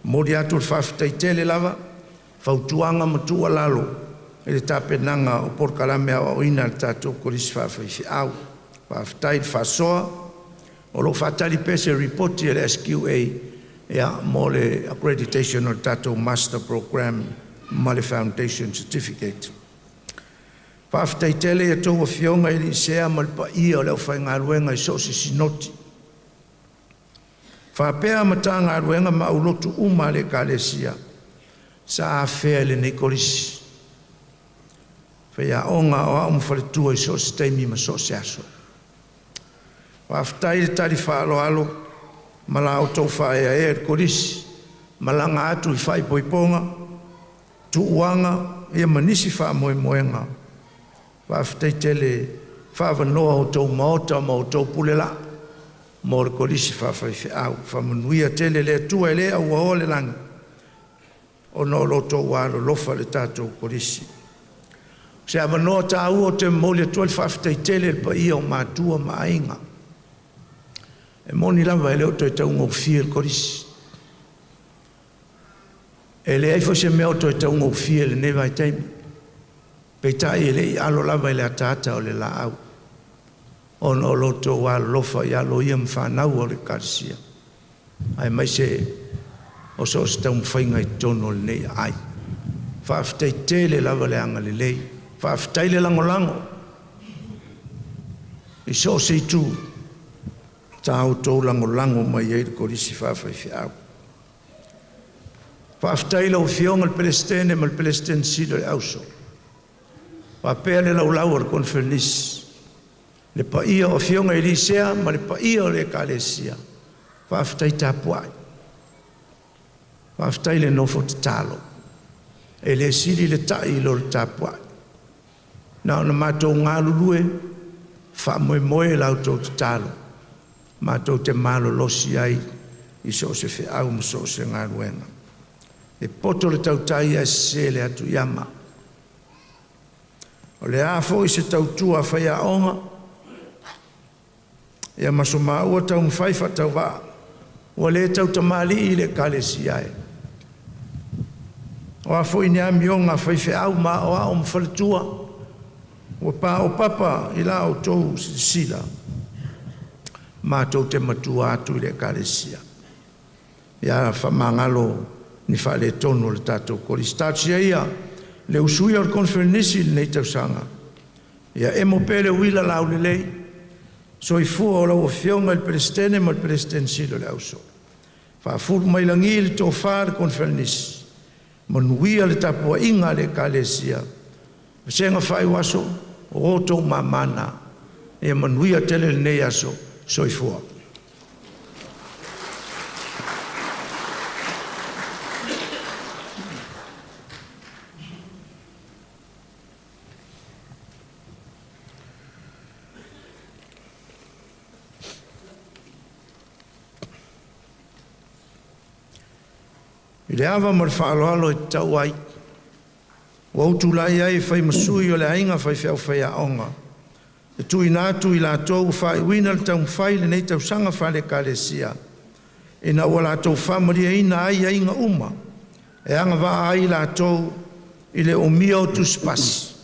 momoli atu le faafetai tele lava i fautuaga ma tuualalo i le tapenaga o polokalame aoaoina a le tatou Kolisi Faafaifeau. Faafetai le faasoa. O lo o faatali pea se lipoti a le SQA mo le accreditation o le tatou Master Program ma le Foundation Certificate. Faafetai tele i a outou Afioga i alii sea ma le paia o le aufaigaluega i so o se Sinoti faapea Matagaluega ma aulotu uma a le Ekalesia sa afea e lenei Kolisi, faiaoga, aoao ma faletua i so o se taimi ma so o se aso. Faafetai le tali faaaloalo ma la outou faaeaea i le Kolisi, malaga atu i faaipoipoga, tuuaga ma nisi faamoemoega. Faafetai tele faaavanoa outou maota ma outou pulelaa mo le Kolisi Faafaifeau. Faamanuia tele le Atua e le auaoa le lagi ona o lo outou alolofa i le tatou Kolisi. O se avanoa taua ou te momoli atu ai le faafetai tele i le paia o Matua ma Aiga. E moni lava e le o toe taugofie le Kolisi. E leai foi se mea o toe taugofie i lenei vaitaimi, peitai e le i alo lava i le ataata o le laau ona o lo outou alolofa i alo ia ma fanau a le Ekalesia aemaise o so o se taumafaiga i totonu o lenei aai. Faafetai tele lava le agalelei, faafetai le lagolago i so o se itu sa outou lagolago mai ai i le Kolisi Faafaifeau. Faafetai i lau Afioga i le Peresetene ma le Peresetene Sili o le Auso, faapea le laulau a le Koneferenisi, le paia o Afioga i alii sea ma le paia o le Ekalesia, faafetai tapuai, faafetai le nofo tatalo. E le sili le ta'i i lo le tapuai. Na ona matou galulue, faamoemoe i la outou tatalo matou te malolosi ai i so o se feau ma so o se galuega. E poto le tautai ae sese le atu i ama. O le a foi se tautua a faiaoga ia ma so maua taumafai faatauvaa, ua le tautamalii i le Ekalesia e. O a foi ni amioga a faifeau ma aoao ma faletua ua paopapa i la outou silasila, matou te matua atu i le Ekalesia. Ia faamagalo ni faaletonu o le tatou Kolisi. Talosia ia le usuia o le Koneferenisi i lenei tausaga, ia emo pea le uila laulelei. Soifua o lau Afioga i le Peresetene ma le Peresetene Sili o le Auso. Faafulu mai lagi le tofa a le Koneferenisi, manuia le tapuaiga a le Ekalesia, vasega faaiuaso, o outou mama na. Ia manuia tele lenei aso. Soifua. I le ava ma le faaaloalo e tatau ai, ua ou tulai ai e fai ma sui o le aiga faifeau faiaoga e tuuina atu i latou ua faaiuina le taumafai i lenei tausaga faale-Ekalesia, ina ua latou faamalieina aiaiga uma e agavaa ai i latou i le umia o Tusi Pasi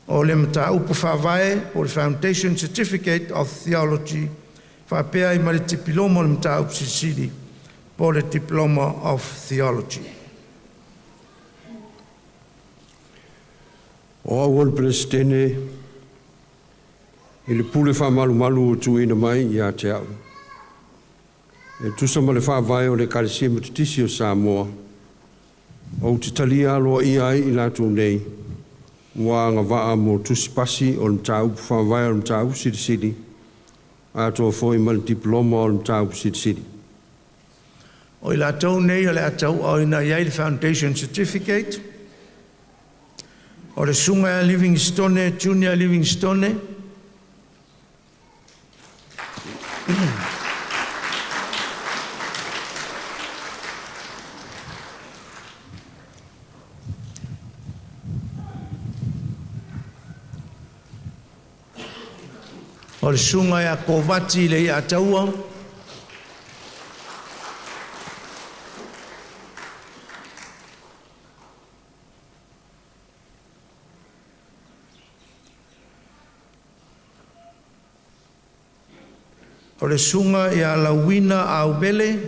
o le Mataupu Faavae po o le Foundation Certificate of Theology faapea ai ma le Tipiloma o le Mataupu Silisili po o le Diploma of Theology. O au o le Peresetene, i le pule faamalumalu ua tuuina mai ia te au, e tusa ma le faavae o le Ekalesia Metotisi o Samoa, ou te talia aloaia ai i latou nei ua agavaa mo Tusi Pasi o le Mataupu Faavae o le Mataupu Silisili, atoa foi ma le Dipoloma o le Mataupu Silisili. O i latou nei o le a tauaaoina i ai le Foundation Certificate, o le Susuga ia Livingstone Junior Livingstone, O le Susuga ia Kovati Leiataua, O le Susuga ia Lauina A. Aubele,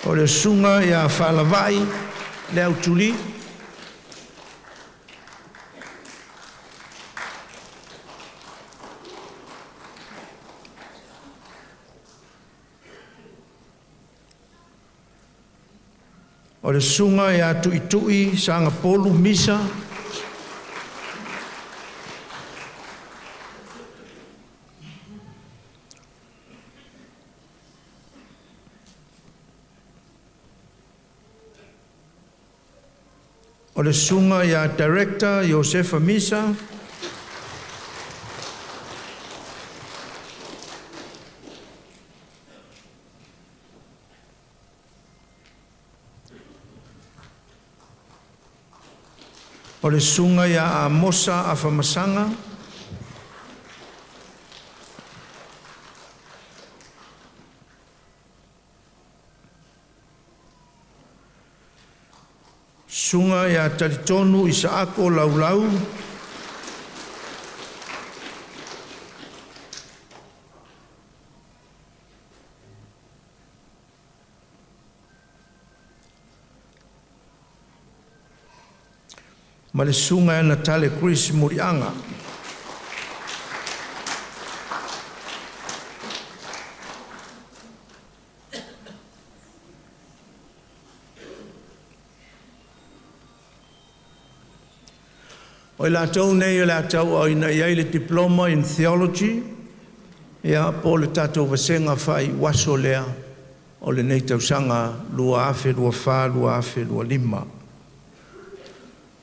O le Susuga ia Falavai Leautuli. O le Susuga ia Tuitui Sagapolu Misa. O le Susuga ia Director Iosefa Misa. O le Susuga ia Amosa Afamasaga. Susuga ia Talitonu Isaako Laulau. Ma le Susuga ia Natale Chris Muliaga. O i latou nei o le a tauaaoina i ai le Diploma in Theology, ia po o le tatou vasega faaiuaso lea o lenei tausaga 2024/2025.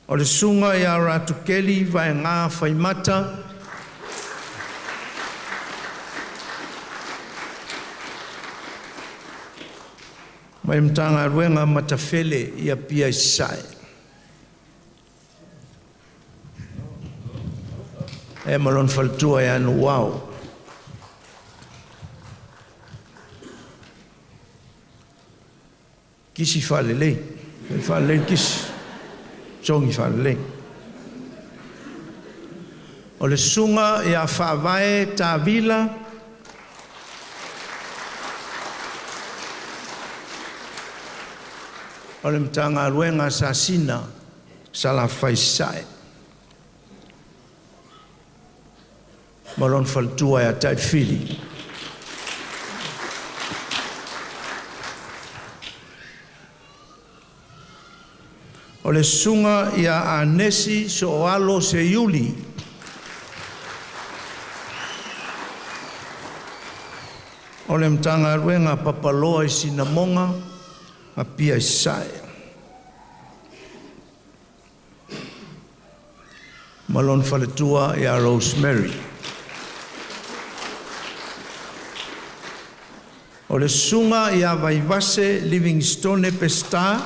O le Susuga ia Ratu Keli Vaega Faimata. Mai le Matagaluega a Matafele i Apia Sasae. E ma lona faletua ia Nuuao. Kisi faalelei, faalelei le kisi, sogi faalelei. O le Susuga ia Faavae Tavila. O le Matagaluega Sasina Salafai Sae. Ma lona faletua ia Taifili. O le susuga ia Anesi Soalo Seiuli. O le Matagaluega Papaloa i Sinamoga, Apia Sasae. Ma lona faletua ia Rosemary. O le susuga ia Vaivase Livingstone Peseta.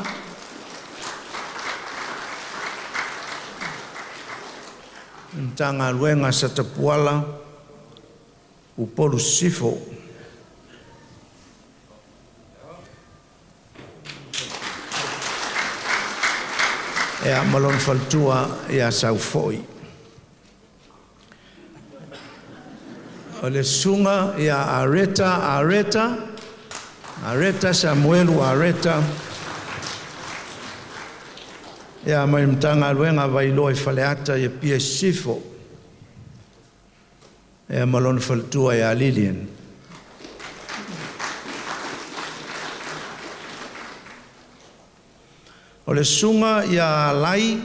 Matagaluega a Satapuala, Upolu Sisifo. Ia ma lona faletua ia Saufoi. O le susuga ia Areta Areta, Areta Samuelu Areta, ia mai le Matagaluega a Vailoa i Faleata i Apia Sisifo. Ia ma lona faletua ia Lilian. O le susuga ia Alai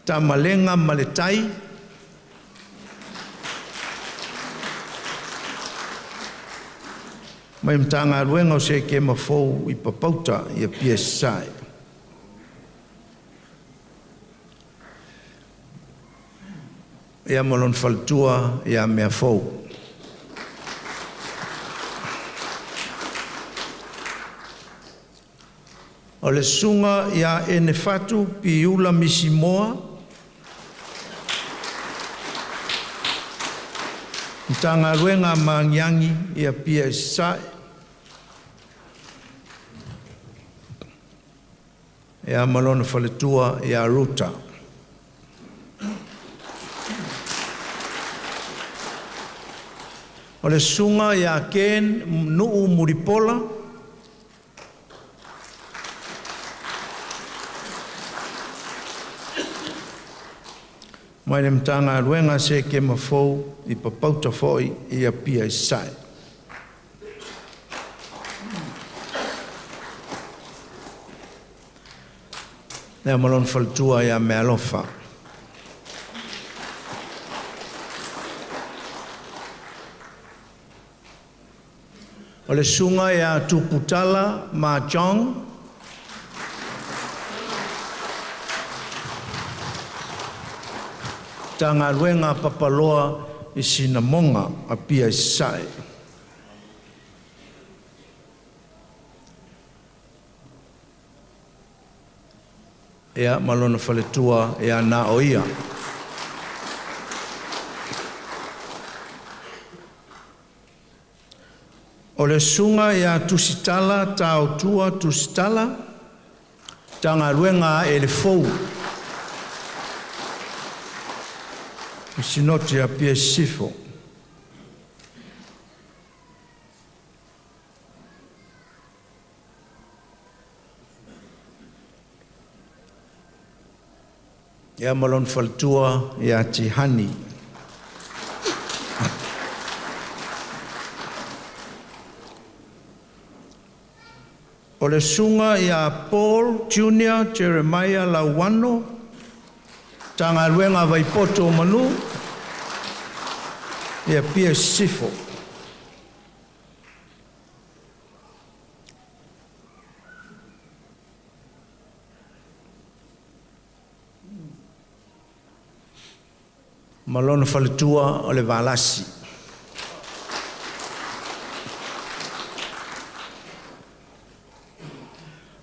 Tamalega Maletai, mai Matagaluega o Seikema Fou i Papauta i Apia Sasae. Ia ma lona faletua ia Meafou. O le susuga ia Enefatu Piula Misimoa, Matagaluega a Magiagi i Apia Sasae. Ia ma lona faletua ia Ruta. O le susuga ia Ken Nuu Mulipola, mai le Matagaluega a Sekema Fou i Papauta foi i Apia Sasae. Ia ma lona faletua ia Mealofa. O le susuga ia Tuputala Ma Jong, Matagaluega Papaloa i Sinamoga, Apia Sasae. Ia ma lona faletua ia na o ia. O le susuga ia Tusitala Taotua Tusitala, Matagaluega a Elefou, Sinoti a Apia Sisifo. Ia ma lona faletua ia Tihani. O le susuga ia Paul Junior Jeremiah Lauano, Matagaluega a Vaipoto o Manu, i Apia Sisifo. Ma lona faletua o le Valasi.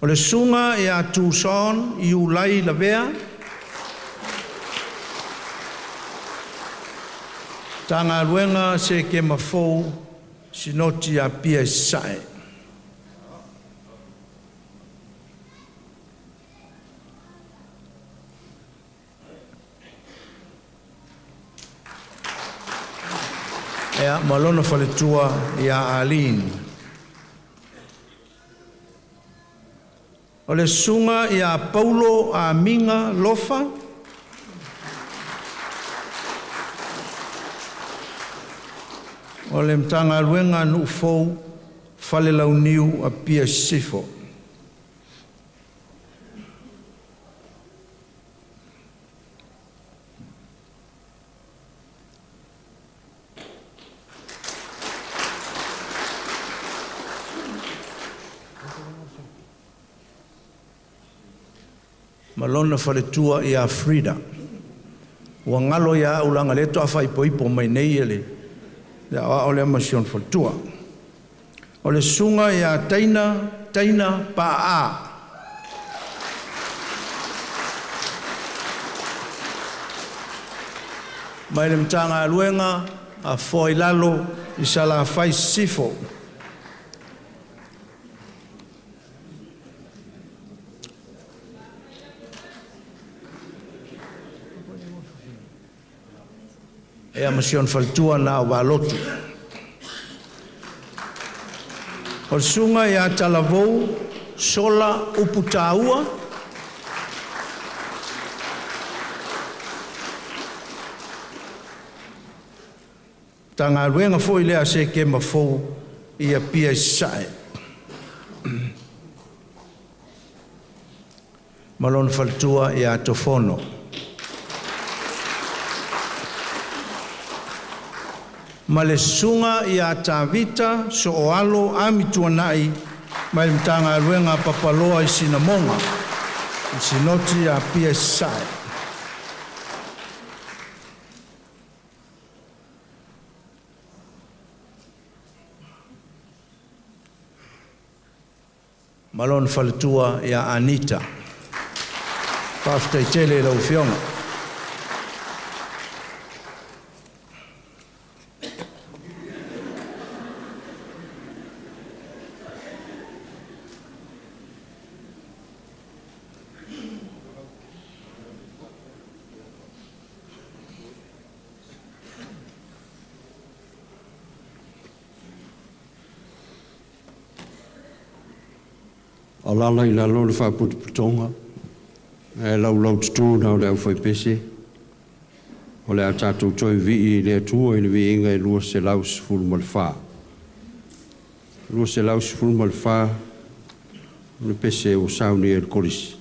O le susuga ia Tuson Iulai Lavea, Matagaluega Sekema Fou, Sinoti Apia Sasae. Ia ma lona faletua ia Aline. O le susuga ia Paulo Amiga Lofa. O le Matagaluega a Nuu Fou, Falelauniu Apia Sisifo. Ma lona faletua ia Frida. Ua galo ia au leaga o lea faatoa faaipoipo mai nei le aoao lea ma si ona faletua. O le susuga ia Taina Taina Paa. Mai le Matagaluega a Foa i Lalo i Salafai Sisifo. Ia ma si ona faletua Nauvalotu. O le susuga ia Talavou Sola Uputaua. Matagaluega foi lea a Sekema fou i Apia Sasae. Ma lona faletua ia Tofono. Ma le susuga ia Tavita Sooalo Amituanai mai le Matagaluega a Papaloa i Sinamoga, i Sinoti Apia Sasae. Ma lona faletua ia Anita. Faafetai tele i lau Afioga. Alaala i lalo le faaputuputoga ae laulaututū na o le aufaipese. O le a tatou toe vivii i le Atua i le viiga e 214. 214 o le pese ua saunia e le Kolisi.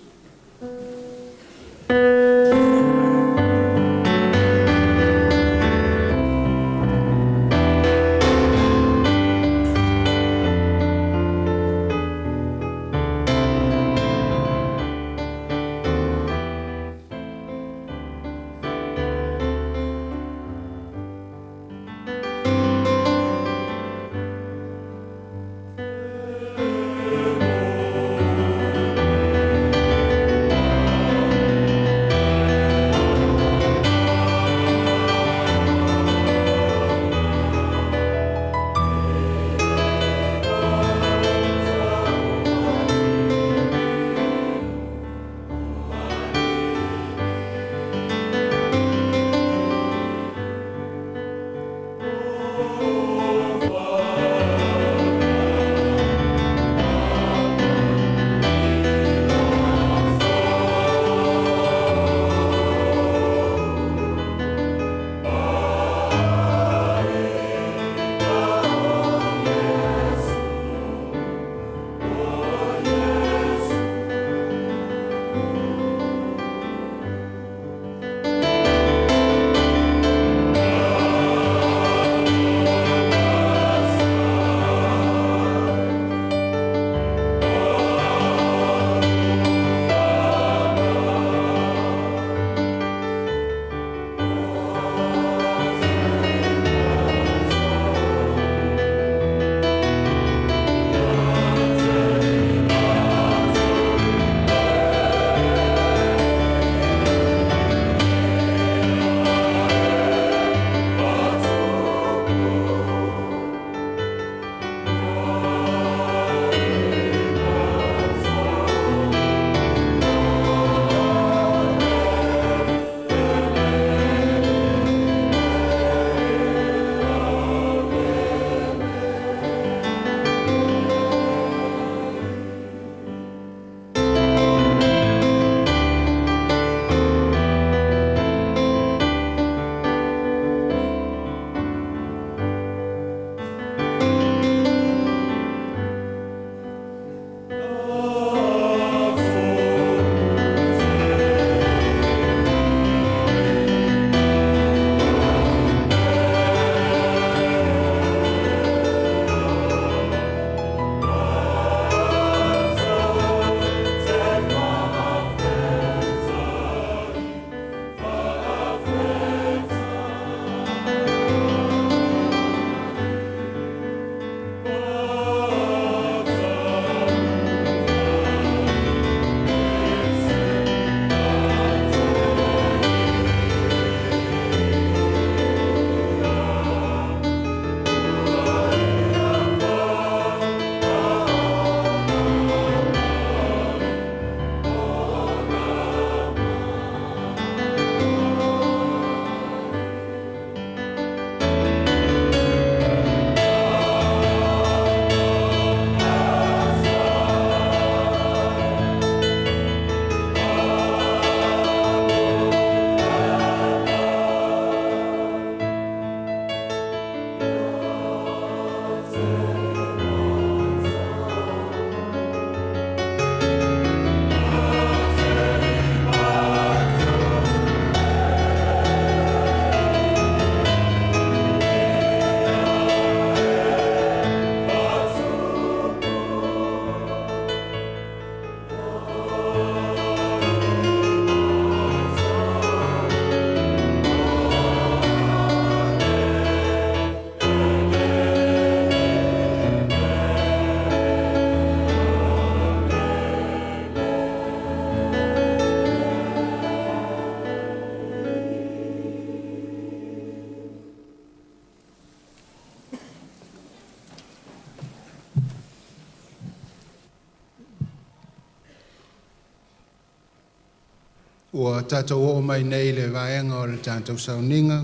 Ua tatou oo mai nei le vaega o le tatou sauniga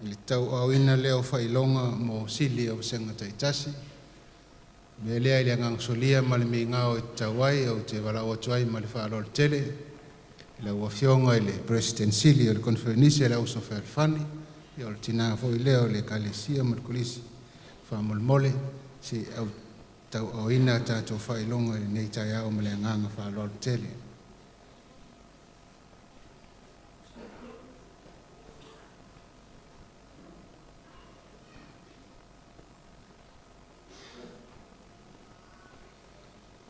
i le tauaaoina lea o faailoga mo sili o vasega taitasi. O le mea lea i le agaga solia ma le migao e tatau ai, ou te valaau atu ai ma le faaaloalo tele i lau Afioga i le Peresetene Sili o le Koneferenisi a le Auuso Fealofani, o le tina foi lea o le Ekalesia ma le Kolisi, faamolemole se i tauaaoina a tatou faailoga i lenei taeao ma le agaga faaaloalo tele.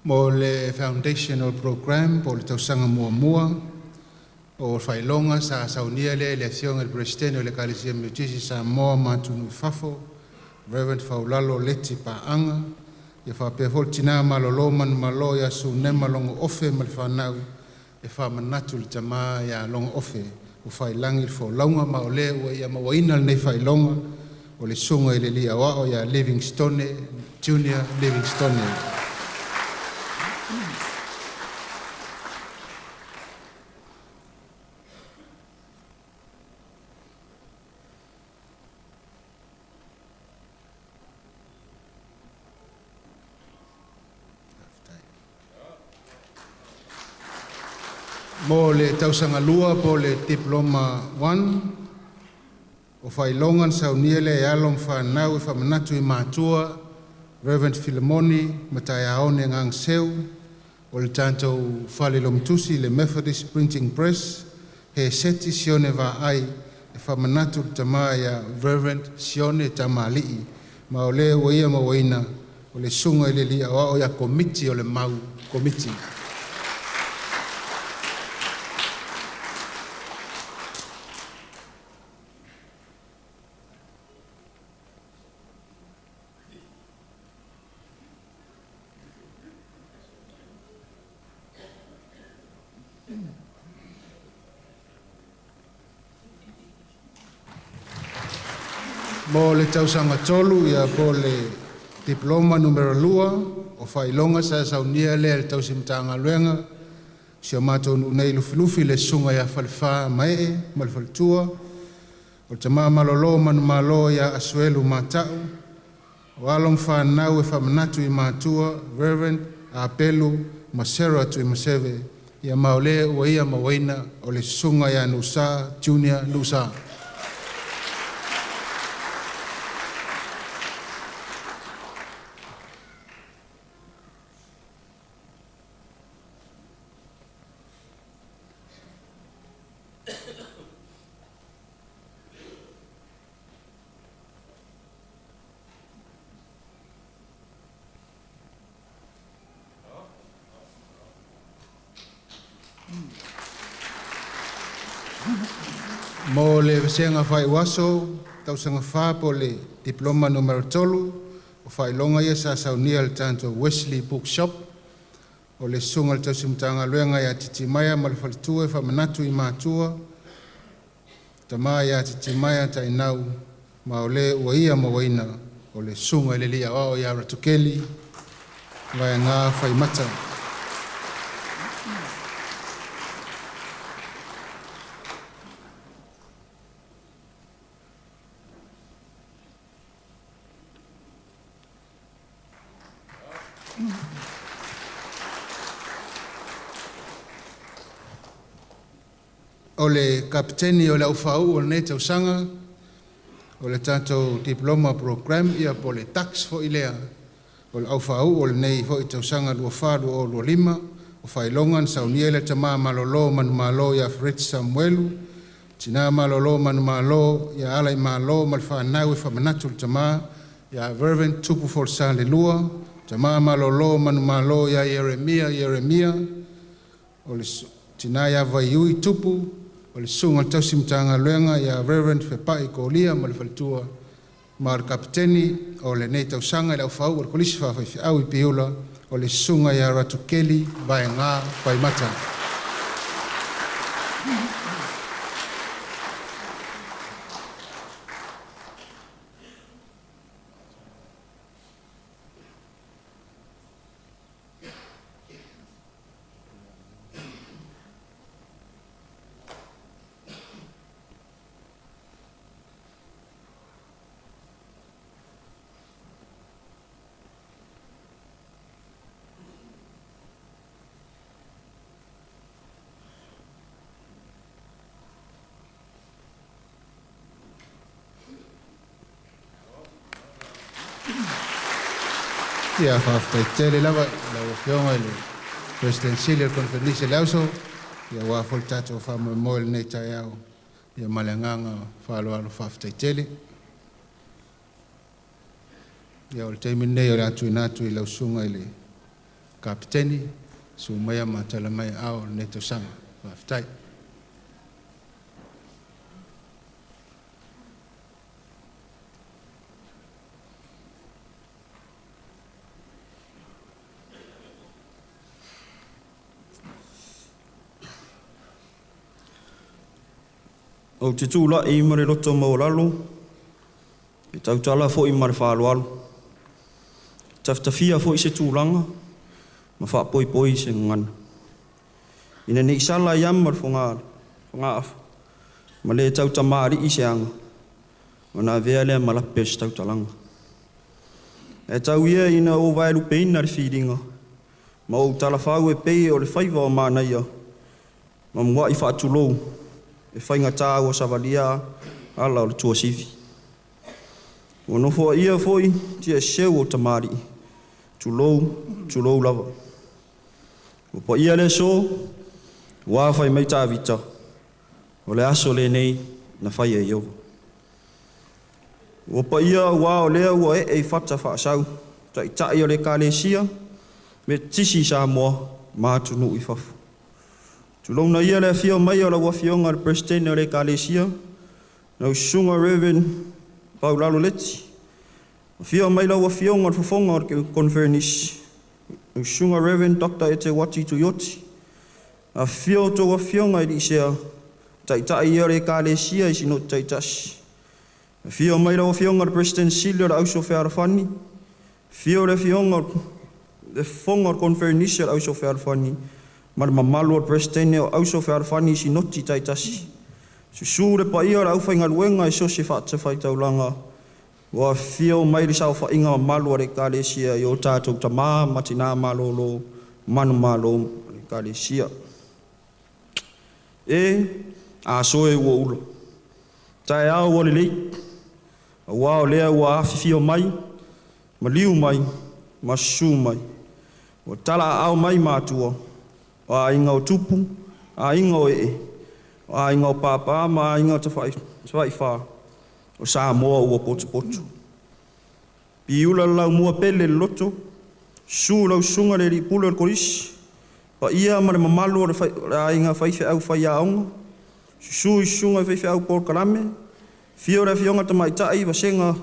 Mo le Foundational Program po o le tausaga muamua, o faailoga sa saunia lea e le Afioga i le Peresetene o le Ekalesia Metotisi i Samoa ma atunuu i fafo, Reverend Faulalo Leti Paaga, ia faapea foi le tina malolo manumalo ia Sunema Logo Ofe ma le fanau e faamanatu i le tama ia Logo Ofe ua faiilagi le folauga, ma o lea ua ia mauaina lenei faailoga, o le Susuga i le Alii Aoao ia Livingstone Junior Livingstone. Mo le tausaga lua po o le Diploma 1, o faailoga na saunia lea e alo ma fanau e faamanatu i matua, Reverend Filimoni Mataiaone Gagaseu, o le tatou Fale Logotusi, le Methodist Printing Press, Heseti Sione Vaai e faamanatu i le tama ia Reverend Sione Tamalii, ma o lea ua ia mauaina, o le Susuga i le Alii Aoao ia Komiti o le Mau Komiti. Mo le tausaga tolu ia po o le Diploma numera 2, o faailoga sa saunia lea e le Tausi Matagaluega si o matou nuu nei i Lufilufi, le Susuga ia Falefa Mae ma le Faletua, o le tama malolo manumalo ia Asuelu Mata'u, o alo ma fanau e faamanatu i matua, Reverend Apelu ma Sarah Tuimaseve, ia ma o lea ua ia mauaina, o le Susuga ia Nuusa Junior Nuusa. Mo le vasega faaiuaso tausaga 4 po o le Diploma numera 3, o faailoga ia sa saunia e le tatou Wesley Bookshop, o le Susuga i le Tausi Matagaluega ia Titimaea ma le Faletua e faamanatu i matua, tama ia Titimaea Tainau, ma o le ua ia mauaina, o le Susuga i le Alii Aoao ia Ratukeli Vaega Faimata. O le kapeteni o le aufaauu o lenei tausaga o le tatou Diploma Program ia po o le Tax foi lea o le aufaauu o lenei foi tausaga 24/2025, o faailoga na saunia e le tama malolo manumalo ia Fereti Samuelu, tina malolo manumalo ia Alaimalo ma le fanau e faamanatu i le tama ia Reverend Tupu Folasa Leilua, tama malolo manumalo ia Ieremia Ieremia, o le tina ia Vaiui Tupu, o le Susuga i le Tausi Matagaluega ia Reverend Fepai Kolia ma le faletua, ma o le kapeteni o lenei tausaga i le aufaauu o le Kolisi Faafaifeau i Piula, o le Susuga ia Ratukeli Vaega Faimata. Ia faafetai tele lava i lau Afioga i le Peresetene Sili o le Koneferenisi a le Auso, ia aua foi le tatou faamoemoe i lenei taeao, ia ma le agaga faaaloalo faafetai tele. Ia o le taimi lenei o le a tuuina atu i lau Susuga i le Kapeteni, susu maia ma tala mai aao o lenei tausaga. Faafetai. Ou te tulai ma le loto maualalo, e tautala foi ma le faaaloalo, tafitafia foi se tulaga ma faapoipoi se gagana. Ina ne i sala i ama le fogaafa, ma le tautamalii se aga, ona avea lea ma lape o se tautalaga. Ae tau ia ina ou vaelupeina le filiga, ma ou talafau e pei o le faiva o manaia, ma muai faatulou e faigata ua savalia ala o le tuasivi. Ua nofoaia foi tiaiseu o tamalii, tulou, tulou lava. Ua paia le aso, ua fai mai Tavita, o le aso lenei na faia e Ieova. Ua paia aua o lea ua ee i fata faasau, taitai o le Ekalesia, Metotisi i Samoa ma atunuu i fafo. Tulouna ia le afio mai o lau Afioga i le Peresetene o le Ekalesia, lau Susuga Reverend Paulalo Leti, afio mai lau Afioga o le Fofoga o le Koneferenisi, lau Susuga Reverend Dr. Eteuati Tuioti, afifio a outou afioga i alii sea, taitai ia o le Ekalesia i Sinoti taitasi, afio mai lau Afioga i le Peresetene Sili o le Auso Fealofani, afio le Afioga o le Fofoga o le Koneferenisi o le Auso Fealofani, ma le mamalu o le Peresetene o Auso Fealofani i Sinoti taitasi. Susu le paia o le aufaigaluega i so o se fatafaitaulaga, ua afifio mai le saofaiga mamalu a le Ekalesia i o tatou tamā ma tinā malolo, manumalo ma le Ekalesia. E aso e ua ula, taeao ua lelei, auā o lea ua afifio mai, maliu mai, ma susu mai, ua talaaao mai matua, o aiga o tupu, aiga o ee, o aiga o papa ma aiga tafaifa, o Samoa ua potopoto. Piula le laumua pele i le loto, susu lau susuga i le alii pule o le Kolisi, paia ma le mamalu o le aiga faifeau faiaoga, susu i susuga i faifeau polokalame, afio le afioga tamaitai vasega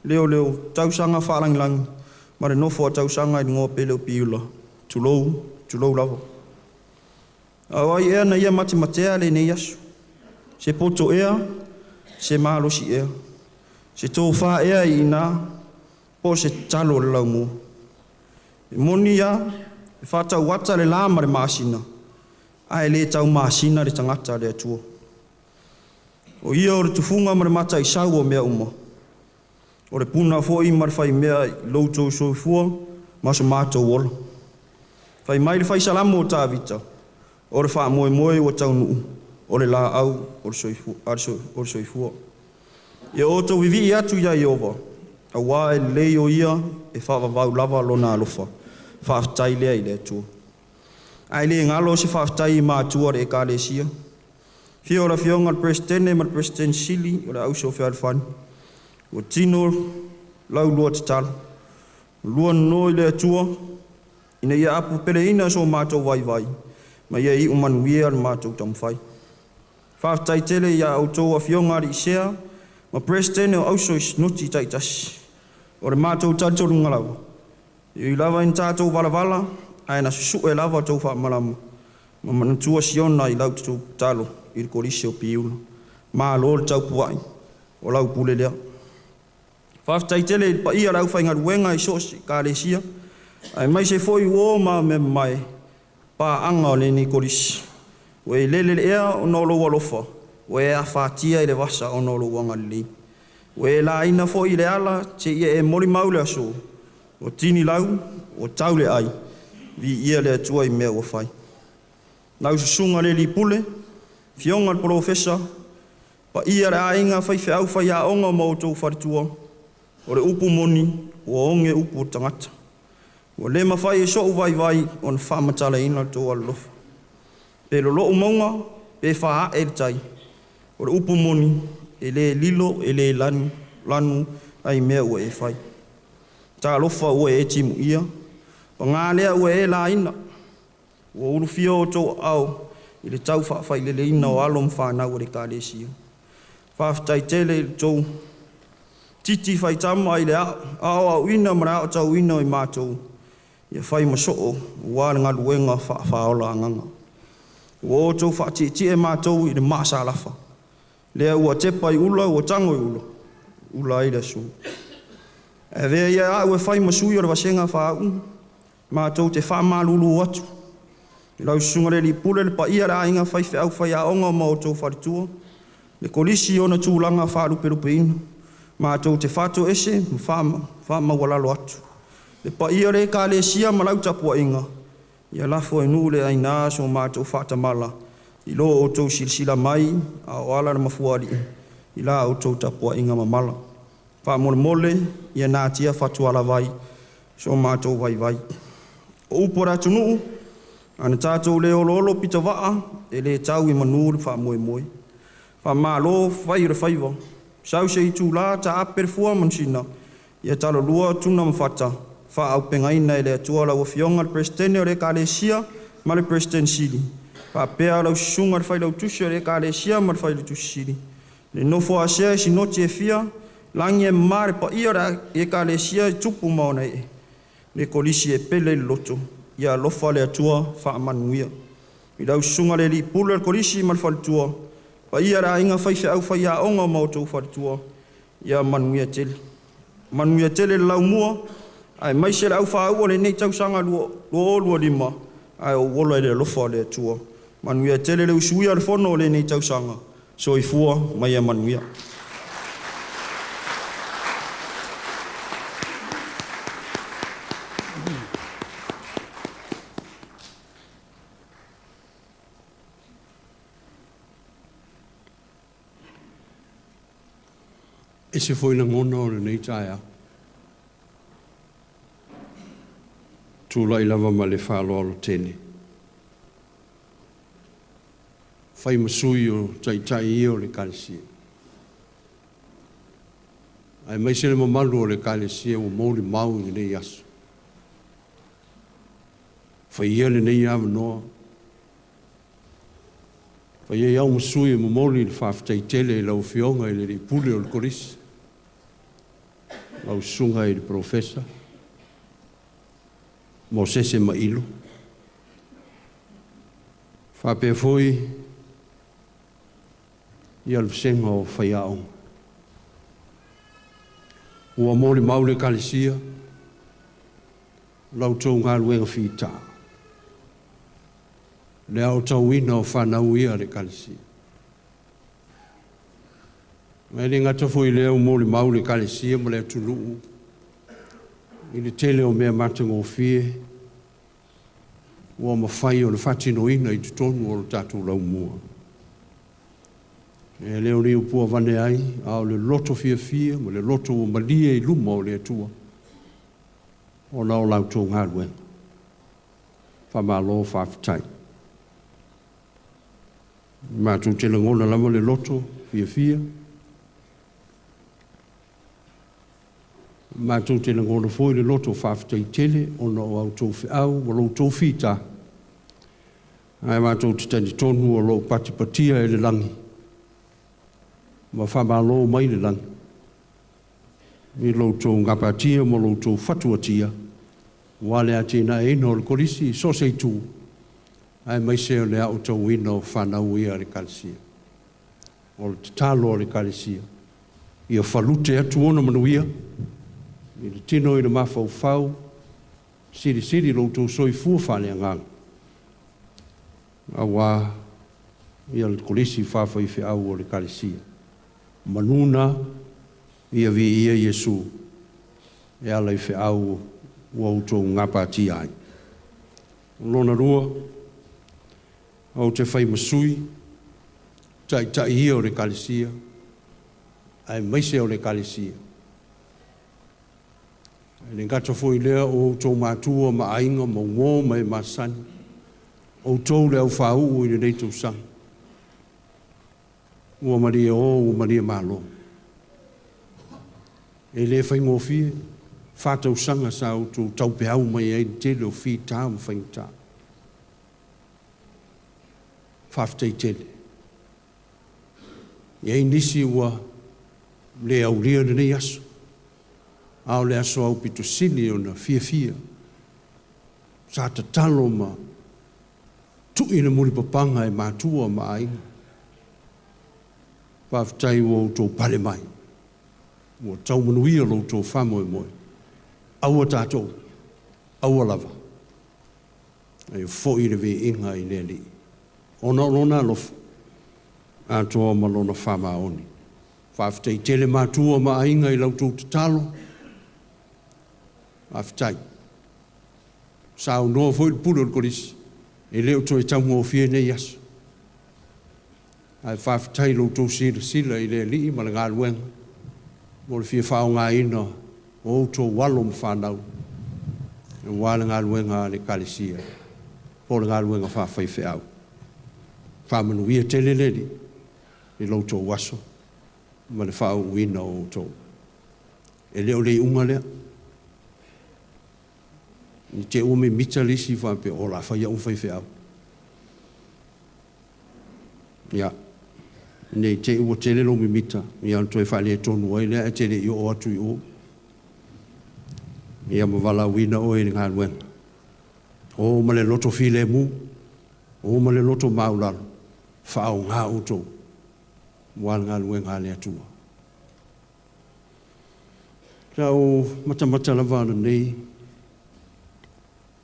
leoleo, tausaga faalagilagi ma le nofo a tausaga i le igoa pele o Piula, tulou, tulou lava. A o ai ea na ia matematea lenei aso? Se poto ea, se malosi ea, se tofa ea i ina, po o se tatalo a le laumua? E moni lava, e faatauata le la ma le masina, ae le taumasina le tagata a le Atua. O Ia o le tufuga ma le mataisau o mea uma, o le puna foi ma le faimea i lo outou soifua ma so matou ola. Fai mai le Fai Salamo o Tavita, o le faamoemoe ua taunuu, o le laau o le soifua. Ia outou vivii atu iā Ieova, auā e lelei o Ia e faavavau lava Lona alofa. Faafetai lea i le Atua. Ae le galo se faafetai i matua o le Ekalesia. Afio le Afioga i le Peresetene ma le Peresetene Sili o le Auso Fealofani, ua tino la ulua tatalo, lua nonō i le Atua ina ia apupeleina so matou vaivai ma ia iu manuia le matou taumafai. Faafetai tele iā outou afioga alii sea ma Peresetene o Auso i Sinoti taitasi. O le matou talitonuga lava, e ui lava ina tatou valavala, ae na susue lava tou faamalama ma manatua Siona i la outou tatalo i le Kolisi o Piula. Malo le tapuai, o lau pule lea. Faafetai tele i le paia o le aufaigaluega i so o se Ekalesia, aemaise foi uō ma mea paaga o lenei Kolisi. Ua e lele i le ea ona o lou alofa, ua e afatia i le vasa ona o lou agalelei. Ua e laina foi i le ala seia e molimau le aso, ua tini lau, ua tau le ai, viia le Atua i mea ua fai. Lau susuga i le alii pule, afioga i le polofesa, paia i le aiga faifeau faiaoga ma outou faletua, o le upu moni, ua oge upu o le tagata. Ua le mafai e so'u vaivai ona faamatalaina le tou alolofa. Pe lolo'u mauga, pe faa'e le tai, o le upu moni, e lē lilo e lē lanu, lanu ai mea ua e fai. Talofa ua e timuia, pagā lea ua e laina, ua ulufia outou aao i le tau faafaileleina o alo ma fanau a le Ekalesia. Faafetai tele i le tou titi faitama i le aoaoina ma le aotauina o i matou, ia fai ma soo aua le galuega faafaaola agaga. Ua outou faatietie matou i le maasalafa, lea ua tepa i ula ua tago i ula, ula ai le asu. Ae avea ia au e fai ma sui o le vasega faauu, matou te faamalulu atu i lau susuga i le alii pule, le paia o le aiga faifeau faiaoga ma outou faletua, le kolisi i ona tulaga faalupelupeina, matou te faatoese ma faamaualalo atu. Le paia o le Ekalesia ma lau tapuaiga, ia lafo e nuu le aina so matou faatamala i lo outou silasila mai a o ala le mafuaalii i la outou tapuaiga mamala. Faamolemole ia natia fatualavai so matou vaivai. O upu a le atunuu, ana tatou le oloolo pitovaa, e le tau i manu le faamoemoe. Faamalo fai o le faiva, sau se itulā taape le fua ma le sina, ia talolua Tuna ma Fata, faaauupegaina e le Atua lau Afioga i le Peresetene o le Ekalesia ma le Peresetene Sili, faapea lau Susuga i le Failautusi o le Ekalesia ma le Failautusi Sili, le nofo a sea i Sinoti e fia, lagi e mama le paia o le Ekalesia i tupu ma ona ee, le Kolisi e pele i le loto, ia alofa le Atua faamanuia. I lau Susuga i le Alii Pule o le Kolisi ma le faletua, paia i le aiga faifeau faiaoga ma outou faletua, ia manuia tele. Manuia tele le laumua aemaise le aufaauu o lenei tausaga 2025, ae ou ola i le alofa o le Atua. Manuia tele le usuia o le fono o lenei tausaga. Soifua ma ia manuia. Ese foi lagona o lenei taeao. Tulai lava ma le faaaloalo tele, fai ma sui o Taitai ia o le Ekalesia, aemaise le mamalu o le Ekalesia ua molimau i lenei aso. Faia lenei avanoa, fai ai au ma sui e momoli le faafetai tele i lau Afioga i le Alii Pule o le Kolisi, lau Susuga i le Polofesa Mosese Mailo, faapea foi ia le vasega o faiaoga. Ua molimau le Ekalesia la outou galuega fita, le aotauina o fanau ia a le Ekalesia. Ma e le gata foi i lea ua molimau le Ekalesia ma le atunuu i le tele o mea matagofie ua mafai ona faatinoina i totonu o le tatou laumua. E le o ni upu avane ai, a o le loto fiafia ma le loto ua malie i luma o le Atua ona o la outou galuega. Faamalo faafetai. Matou te lagona lava le loto fiafia, matou te lagona foi le loto faafetai tele ona o a outou feau ma lo outou fita, ae matou te talitonu o lo o patipatia e le lagi ma faamalo mai le lagi i lo outou gapatia ma lo outou fatuatia aua le atinaeina o le Kolisi i so o se itu, aemaise o le aotauina o fanau ia a le Ekalesia. O le tatalo a le Ekalesia, ia falute atu ona manuia i le tino i le mafaufau, silisili lo outou soifua faaleagaga, aua ia le Kolisi faafaifeau o le Ekalesia. Manu na, ia viia Iesu e ala i feau ua outou gapatia ai. Lona lua, ou te fai ma sui, taitai ia o le Ekalesia, aemaise o le Ekalesia. E le gata foi lea o outou matua ma aiga ma uō ma e masani, outou le aufāu'u i lenei tausaga. Ua malie o ua malie malo. E le faigofie, 4 tausaga sa outou taupeau mai ai le tele o fitā ma faigata. Faafetai tele. E i ai nisi ua le aulia lenei aso, a o le aso aupito sili ona fiafia, sa tatalo ma tu'i le mulipapaga e matua ma aiga. Faafetai ua outou pale mai, ua taumanuia lo outou faamoemoe. Aua tatou, aua lava, e fo'i le viiga i le Alii, ona o lona alofa, atoa ma lona faamaoni. Faafetai tele matua ma aiga i la outou tatalo. Faafetai. Saunoa foi le pule o le kolisi, e le o toe taugofie nei aso. Ae faafetai lo outou silasila i le Alii ma le galuega, mo le fia faaaogaina o outou alo ma fanau, aua le galuega a le Ekalesia, po o le galuega faafaifeau. Faamanuia tele le Alii i lo outou aso ma le faauuina o outou. E le o le iuga lea. I te ua mimita le isi faapea, o la fai au ma faifeau. Ia, nei te ua tele lo mimita, ia ona toe faaletonu ai lea, ae te le i oo atu i o. Ia ma valaauina oe i le galuega. O ma le loto filemu, o ma le loto maulalo, faaaoga outou aua le galuega a le Atua. Sa ou matamata lava ananei,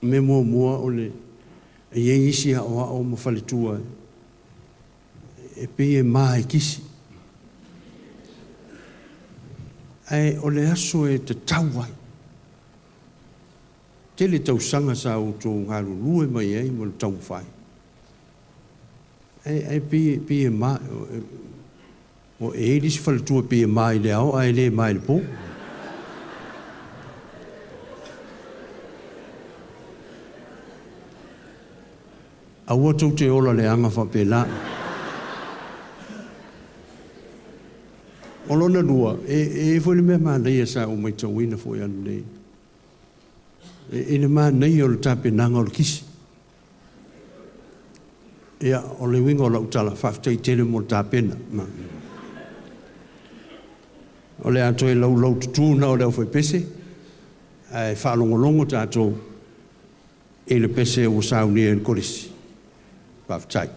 mea muamua o le e i ai isi aoao ma faletua e pei e ma e kisi. Ae o le aso e tatau ai. Tele tausaga sa outou galulue mai ai ma le taumafai. Ae pei e ma, o e i ai le isi faletua e pei e ma i le ao ae le ma i le po. Aua tou te ola leaga faapela. O lona lua, e i ai foi le mea manaia sa ou matauina foi ananei. E le manaia o le tapenaga o le kisi. Ia, o le uiga o lau tala, faafetai tele mo le tapena. O le a toe laulau tutū na o le aufaipese, ae faalogologo tatou i le pese ua saunia e le kolisi. Faafetai.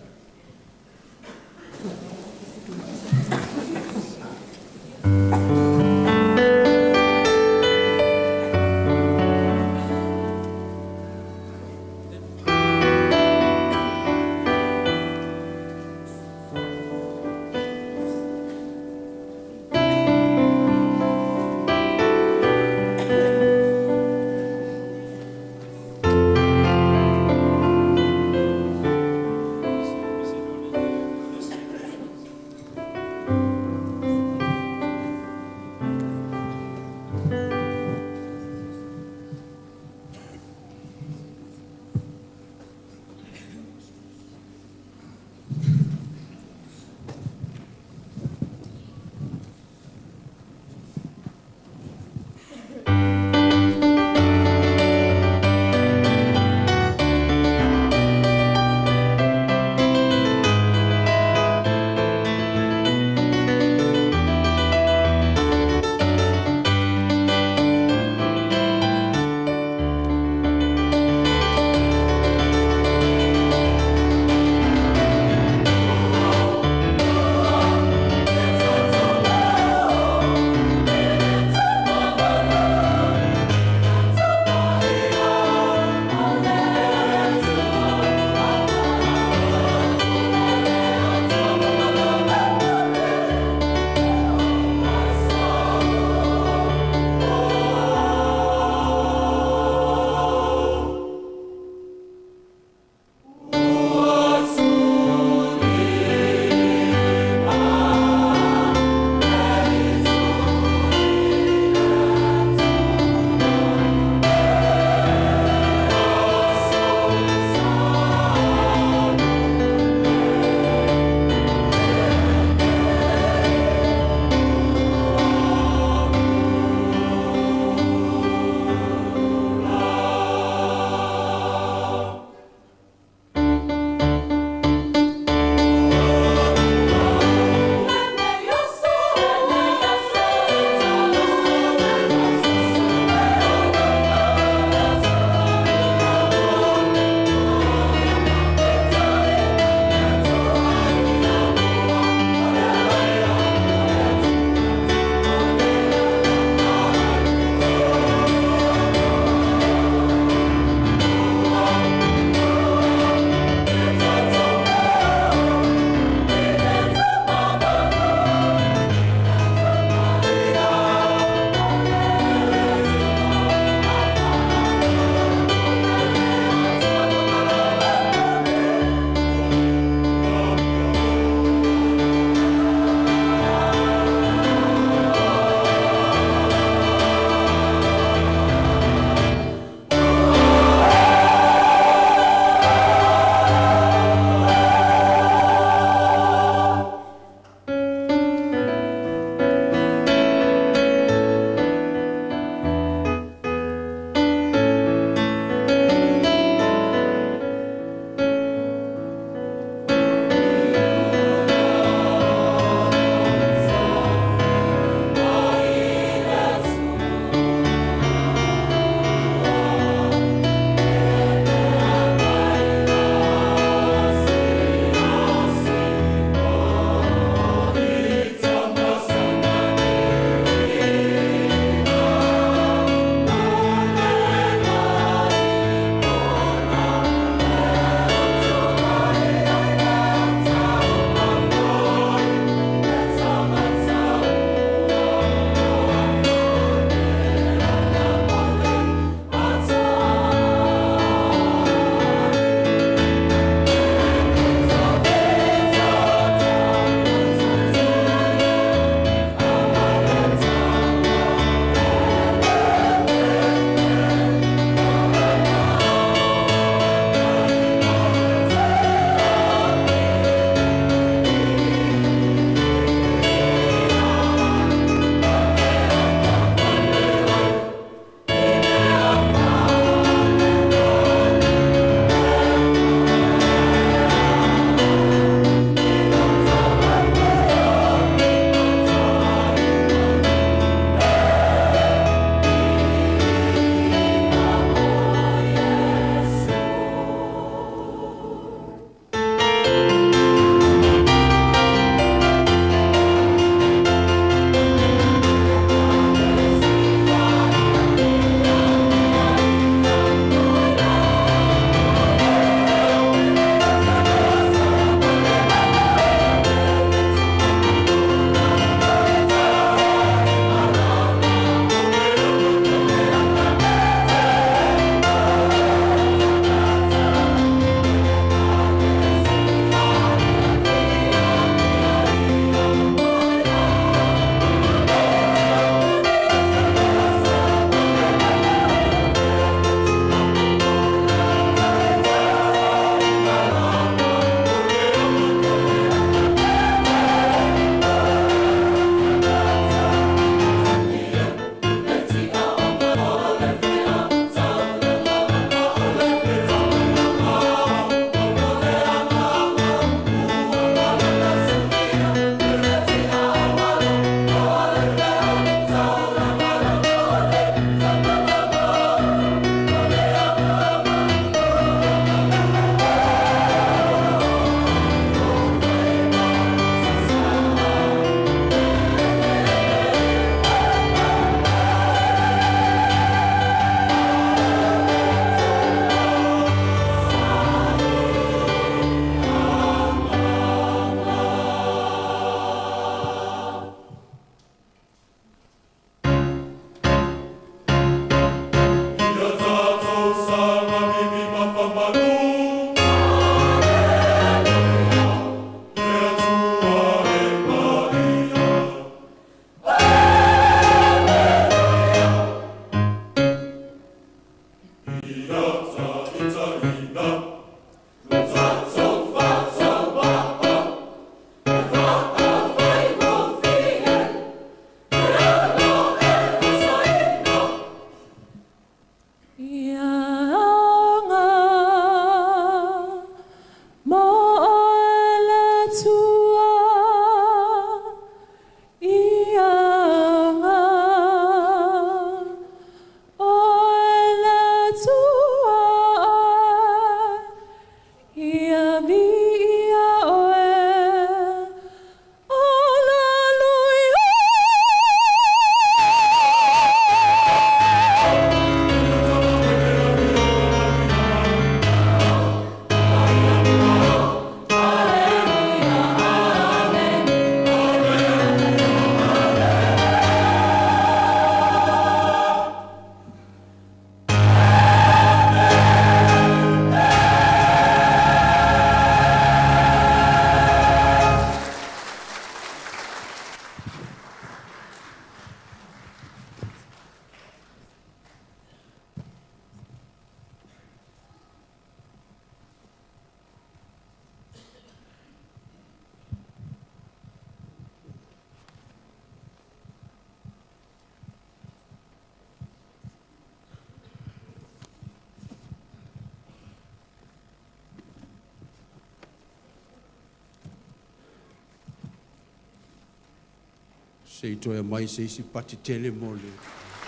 Se i toe mai se isi pati tele mo le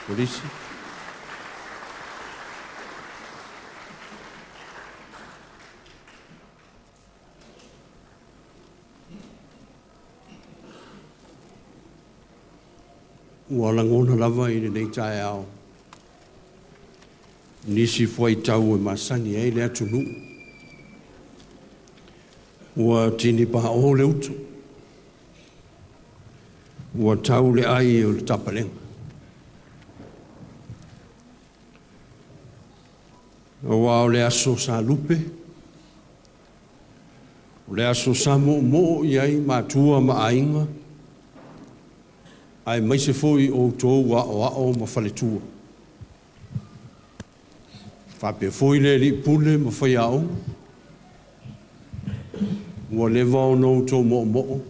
polisi. Ua lagona lava i lenei taeao nisi fuaitau e masani ai le atunuu. Ua tini paʻō le utu. Ua tau le ai o le tapalega. Auā o le aso sa lupe, o le aso sa moomoo i ai matua ma aiga, aemaise foi outou aoao ma faletua. Faapea foi le alii pule ma faiaoga, ua leva ona outou moomoo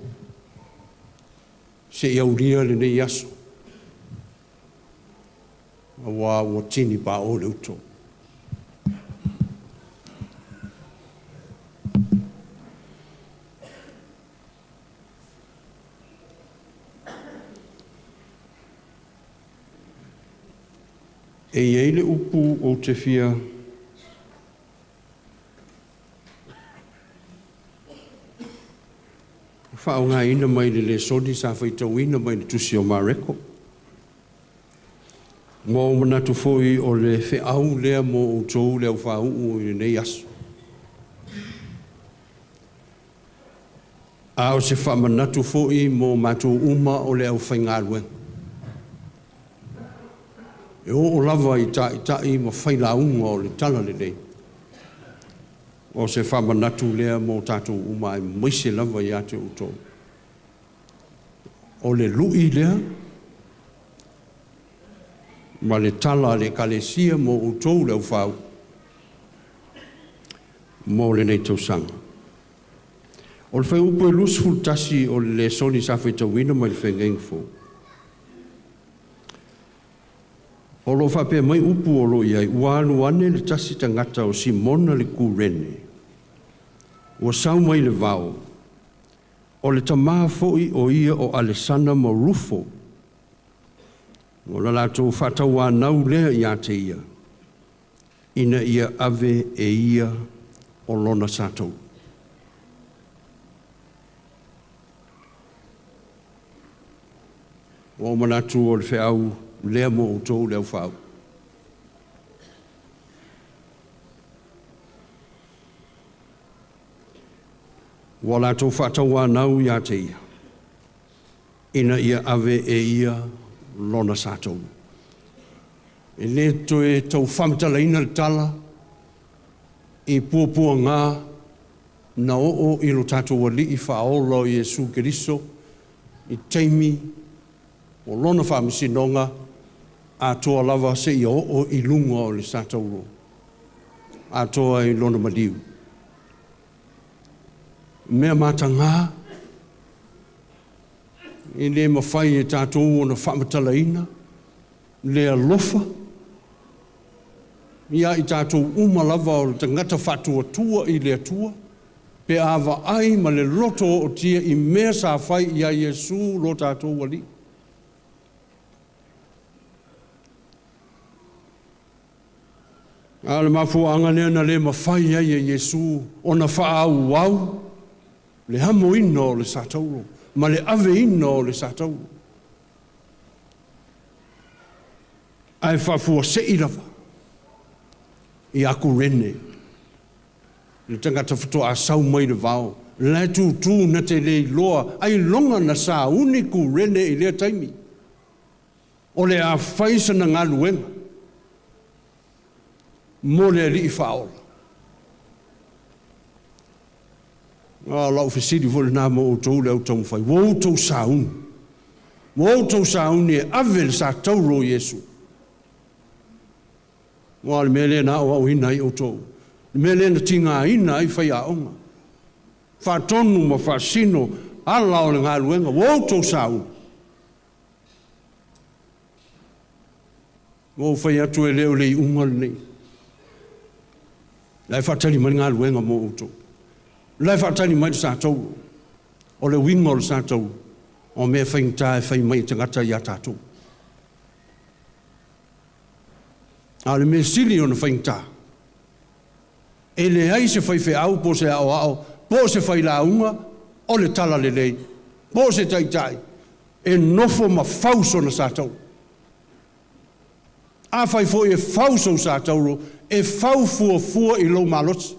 seia aulia lenei aso, auā ua tini paʻō le uto. E i ai le upu ou te fia faaaogaina mai le lesoni sa faitauina mai le tusi o Mareko. Ua ou manatu foi o le feau lea mo outou le aufāu'u i lenei aso. A o se faamanatu foi mo matou uma o le aufaigaluega. E oo lava i taitai ma failauga o le talalelei. O se faamanatu lea mo tatou uma aemaise lava ia te outou. O le lu'i lea ma le tala a le Ekalesia mo outou le aufāu'u mo lenei tausaga. O le fuaiupu e 21 o le lesoni sa faitauina mai le Feagaiga Fou. O lo o faapea mai upu o lo o i ai, ua alu ane le tasi tagata o Simona le Kurene, ua sau mai le vao, o le tamā foi o ia o Alesana ma Rufo, o le latou faatauanau lea ia te ia, ina ia ave e ia o lona satauro. Ua ou manatu o le feau lea mo outou le aufāu'u. Ua latou faatauanau ia te ia, ina ia ave e ia lona satauro. E lē toe tau faamatalaina le tala i puapuagā na oo i lo tatou Alii Faaola o Iesu Keriso i taimi o lona faamasinoga atoa lava seia oo i luga o le satauro atoa i lona maliu. Mea matagā, e lē mafai e tatou ona faamatalaina le alofa ia i tatou uma lava o le tagata faatuatua i le Atua pe a vaai ma le loto ootia i mea sa fai iā Iesu lo tatou Alii. A o le mafuaaga lea na le mafai ai e Iesu ona faaauau le amoina o le satauro ma le aveina o le satauro, ae faafuasei lava ia Kurene, le tagata faatoa sau mai le vao, la e tutū na te le iloa ailoga na sauni Kurene i lea taimi o le a fai sana galuega mo le Alii Faaola. A o lau fesili foi lenā mo outou le au taumafai, ua outou sauni, ua outou sauni e ave le satauro o Iesu. Aua o le mea lea na aoaoina ai outou, le mea lea na tigaina ai faiaoga, faatonu ma faasino ala o le galuega, ua outou sauni. Ua ou fai atu e le o le iuga lenei. La e faatali mai le galuega mo outou. La e faatali mai le satauro. O le uiga o le satauro, o mea faigata e fai mai e tagata ia tatou. A o le mea sili ona faigata, e leai se faifeau po o se aoao po o se failauga o le talalelei po o se taitai e nofo ma fau sona satauro. Afai foi e fau sou satauro, e fau fuafua i lou malosi.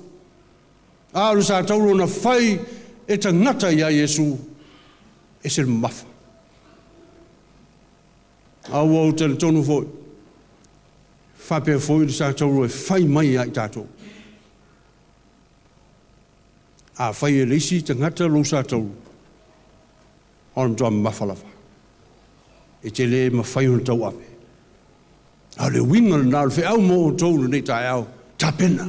A o le satauro na fai e tagata iā Iesu, e ese le mamafa. A ua ou talitonu foi, faapea foi le satauro e fai mai ia i tatou. Afai e le isi tagata lou satauro, o le matua mamafa lava. E te le mafai ona tauave. A o le uiga lena o le feau mo outou i lenei taeao, tapena.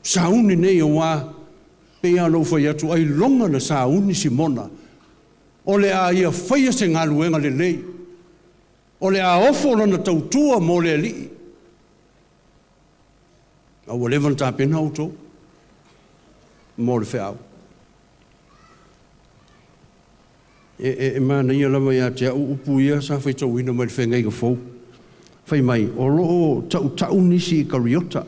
Sauni nei aua pei lava ona ou fai atu, ailoga na sauni Simona o le a ia faia se galuega lelei, o le a ofo lana tautua mo le Alii. A ua leva ona tapena outou mo le feau. E, e, e manaia lava ia te au upu ia sa faitauina mai le Feagaiga Fou. Fai mai, o lo o tautau nisi i kariota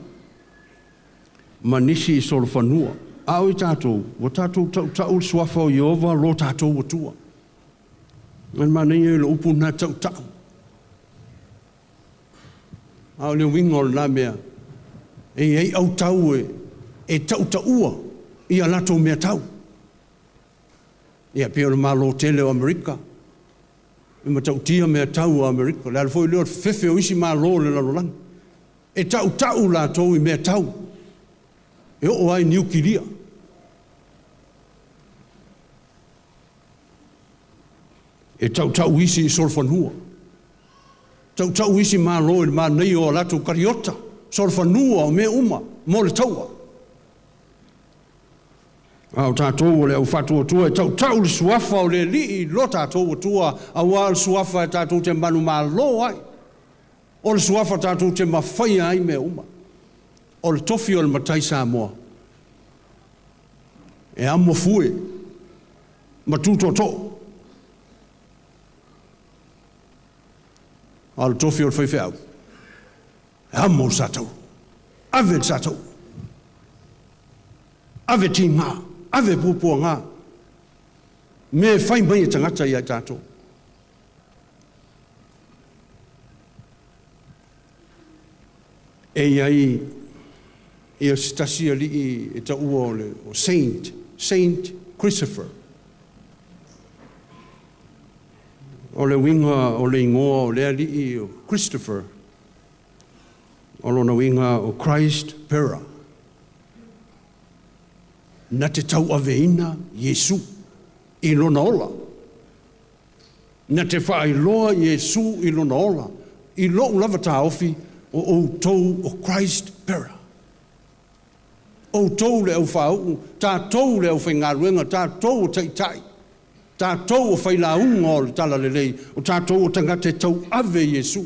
ma nisi i solofanua, a o i tatou, ua tatou tautau le suafa o Ieova lo tatou Atua. O le manaia ia o le upu lena tautau. A o le uiga o lena mea, e i ai autau e tautaua i a latou meatau. Ia, pei o le Malo tele o Amerika, e matautia meatau a Amerika. O le ala foi lea o le fefe o isi malo o le lalolagi. E tautau latou i meatau, e oo lava i niukilia. E tautau isi i solofanua. Tautau isi malo i le manaia o a latou kariota, solofanua o mea uma mo le taua. A o tatou o le au faatuatua e tautau le suafa o le Alii i lo tatou Atua, aua o le suafa e tatou te manumalo ai, o le suafa tatou te mafaia ai mea uma. O le tofi o le matai Samoa, e amo fue ma tu tootoo. A o le tofi o le faifeau, e amo le satauro, ave le satauro, ave tiga, ave puapuaga, mea e fai mai e tagata ia i tatou. E i ai ia se tasi alii e taua o le o Saint, Saint Christopher. O le uiga o le igoa o lea alii o Christopher, o lona uiga o Christ Bearer. Na te tauaveina Iesu i lona ola. Na te faailoa Iesu i lona ola, i lou lava taofi, o outou o Christ Bearer. Outou le aufāu'u, tatou le aufaigaluega, tatou o taita'i, tatou o failauga o le Talalelei, o tatou o tagata e tauave Iesu.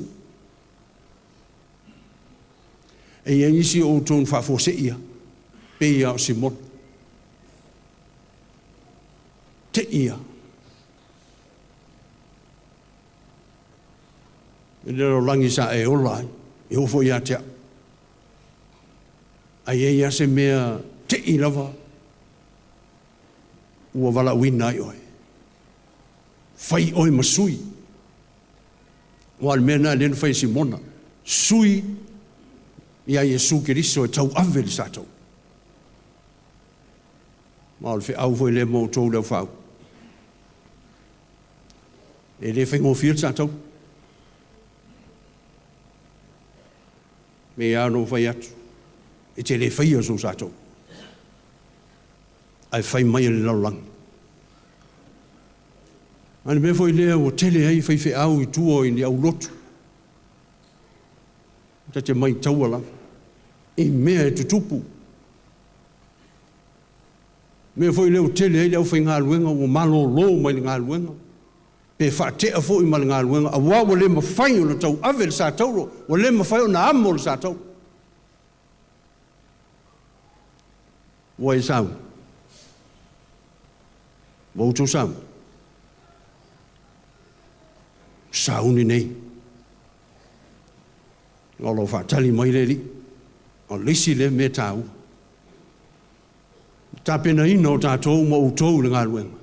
E i ai nisi o outou na faafuase'i a, pei lava o Simona. Te'i a. I le lalolagi sa e ola ai, e oo foi ia te a'u. Ae i ai lava se mea te'i lava ua valaauina ai oe. Fai oe ma sui. Aua o le mea lena lea na fai e Simona, sui ia Iesu Keriso e tauave le sa taua. Ma o le feau foi lea mo outou le aufāu'u. E le faigofie le sa taua. Me lava ona ou fai atu, e te le faia sou sa taua, ae fai mai e le lalolagi. A o le mea foi lea ua tele ai faifeau i tua i ni aulotu, ta te maitaua lava i mea e tutupu. Mea foi lea ua tele ai le aufaigaluega ua malōlō mai le galuega, pe faate'a foi ma le galuega, auā ua le mafai ona tauave le sa tauro, ua le mafai ona amo le sa tauro. Ua e sauni? Ua outou sauni? Sauni nei. O lo o faatali mai le Alii. O le isi lea mea taua. Tapenaina o tatou ma outou i le galuega.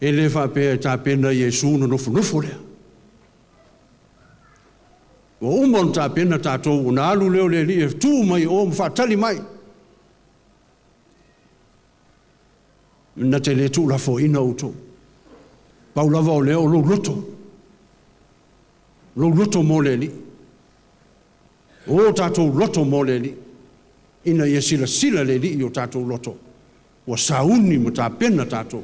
E le faapea e tapena Iesu ona nofonofo lea. Ua uma ona tapena tatou, ona alu lea o le Alii e tu mai o ma faatali mai. Na te le tuulafoaiina outou. Pau lava o lea o lou loto. Lou loto mo le Alii. O tatou loto mo le Alii. Ina ia silasila le Alii i o tatou loto. Ua sauni ma tapena tatou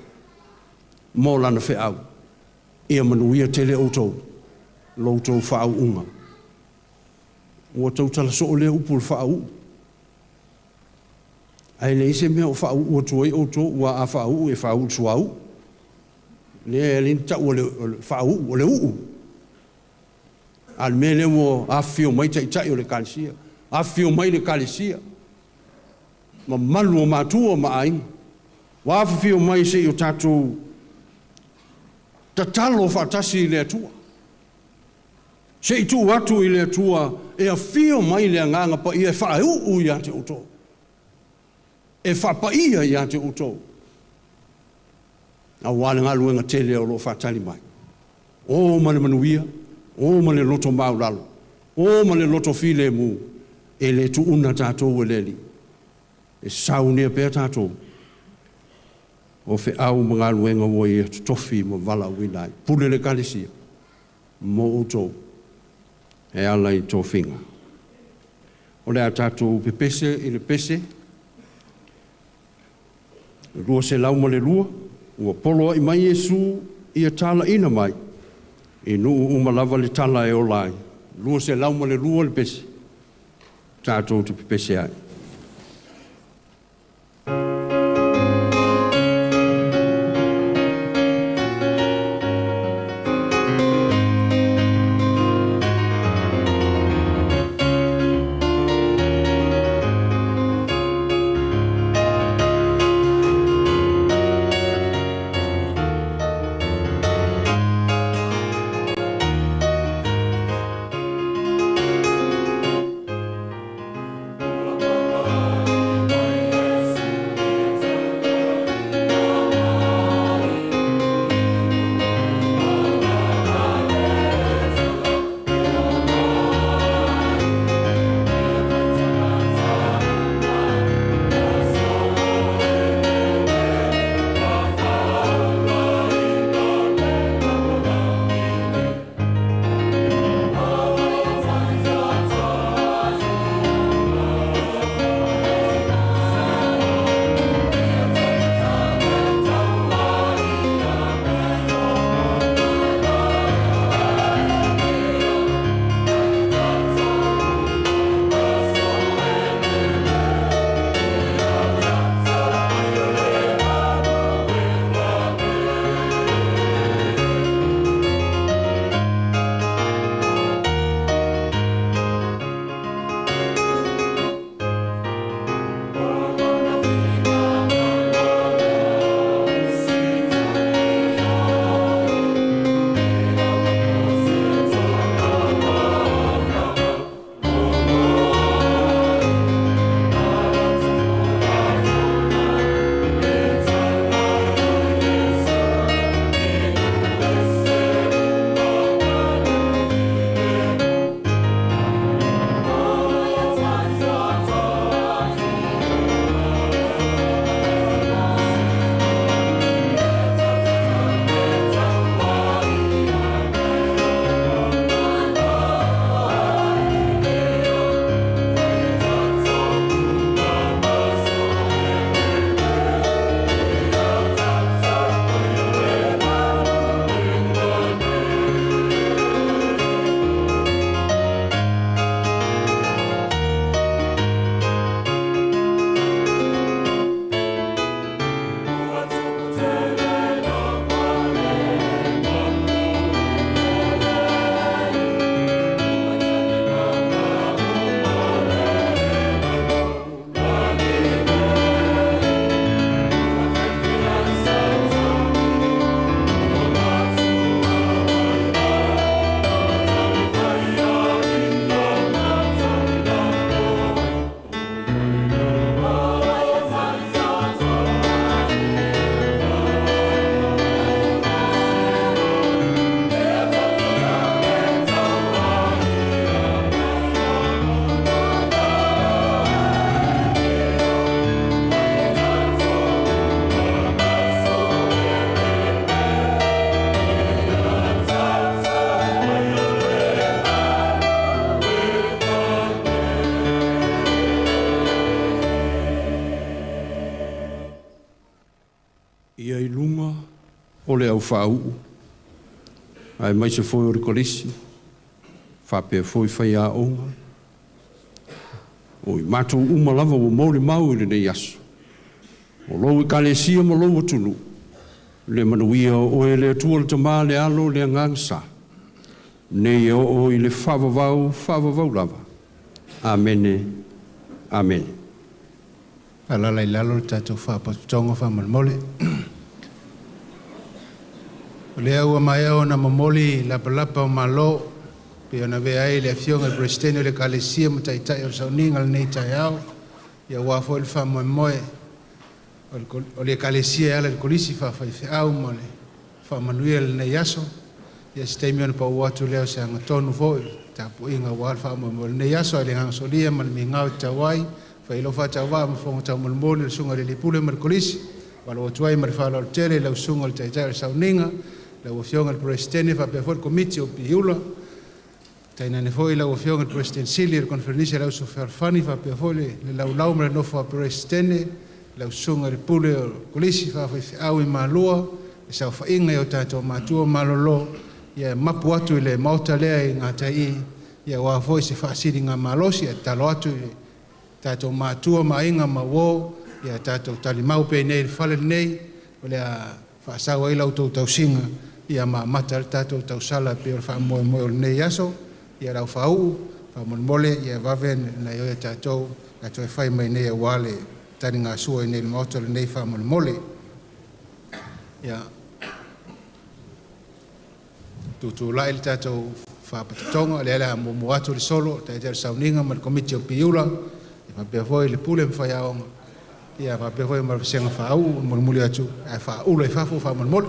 mo lana feau. Ia manuia tele outou, lo outou faauuga. Ua tautala soo lea upu o le faauu. Ae leai se mea o faauu atu ai outou, ua a faauu e faauu i le suauu. Lea e alai na tau o le faauu, o le uu. A o le mea lea ua afifio mai taitai o le Ekalesia, afifio mai le Ekalesia, mamalu o matua ma aiga, ua afifio mai se i o tatou tatalo faatasi i le Atua. Se i tuu atu i le Atua e afio mai le Agaga Paia e faauu ia te outou, e faapaia ia te outou, auā le galuega tele o lo o faatali mai. O ma le manuia, o ma le loto maualalo, o ma le loto filemu, e le tuuna tatou e le Alii. E saunia pea tatou o feau ma galuega ua ia totofi ma valaauina ai. Pule le Ekalesia mo outou e ala i tofiga. O le a tatou pepese i le pese 202, ua poloa'i mai Iesu ia tala'ina mai, i nuu uma lava le tala e ola ai. 202 le pese, tatou te pepese ai. Ia i luga o le aufaauu, aemaise foi o le kolisi, faapea foi faiaoga, o i matou uma lava ua molimau i lenei aso, o lou ekalesia ma lou atunuu, le manuia o oe le Atua le Tama le Alo le Agaga Sa, nei e oo i le faavavau, faavavau lava. Amene, amene. Alaala i lalo le tatou faapotopotoga faamolemole. O lea ua maea ona momoli lapalapa o malo pei ona avea ai le afioga i le Peresetene o le Ekalesia ma Taitai o le Sauniga i lenei taeao, ia aua foi le faamoemoe o le Ekalesia e ala i le Kolisi Faafaifeau ma le faamanuia i lenei aso. Ia se taimi ona pau atu lea o se agatonu foi tapuaiga aua le faamoemoe o lenei aso, ae le agaga solia ma le migao e tatau ai fai ai lau faatauvaa ma fofoga taumolimoli o le Susuga i le Alii Pule ma le Kolisi. Faatalofa atu ai ma le faaaloalo tele i lau Susuga i le Taitai o le Sauniga, lau Afioga i le Peresetene faapea foi le Komiti o Piula, tainane foi lau Afioga i le Peresetene Sili o le Koneferenisi a le Auso Fealofani faapea foi le laulau ma le nofo a Peresetene, lau Susuga i le Pule o le Kolisi Faafaifeau i Malua, le saofaiga i o tatou matua malolo, ia e mapu atu i le maota lea i gatai i, ia aua foi se faasiligamalosi. Ae tatalo atu i tatou matua ma aiga ma uo, ia tatou talimau pea i inei i le fale lenei, o le a faasau ai la outou tausiga ia ma amata ai le tatou tausala e pei o le faamoemoe o lenei aso. Ia lau faauu faamolemole, ia vave ona e o e tatou a toe fai mai nei aua le taligasua i inei i le maota lenei faamolemole. Ia tutulai le tatou faapotopotoga lea o le a muamua atu le solo Taitai o le Sauniga ma le Komiti o Piula, faapea foi le Pule ma Faiaoga, ia faapea foi ma le vasega faauu mulimuli atu ae faaula i fafo faamolemole.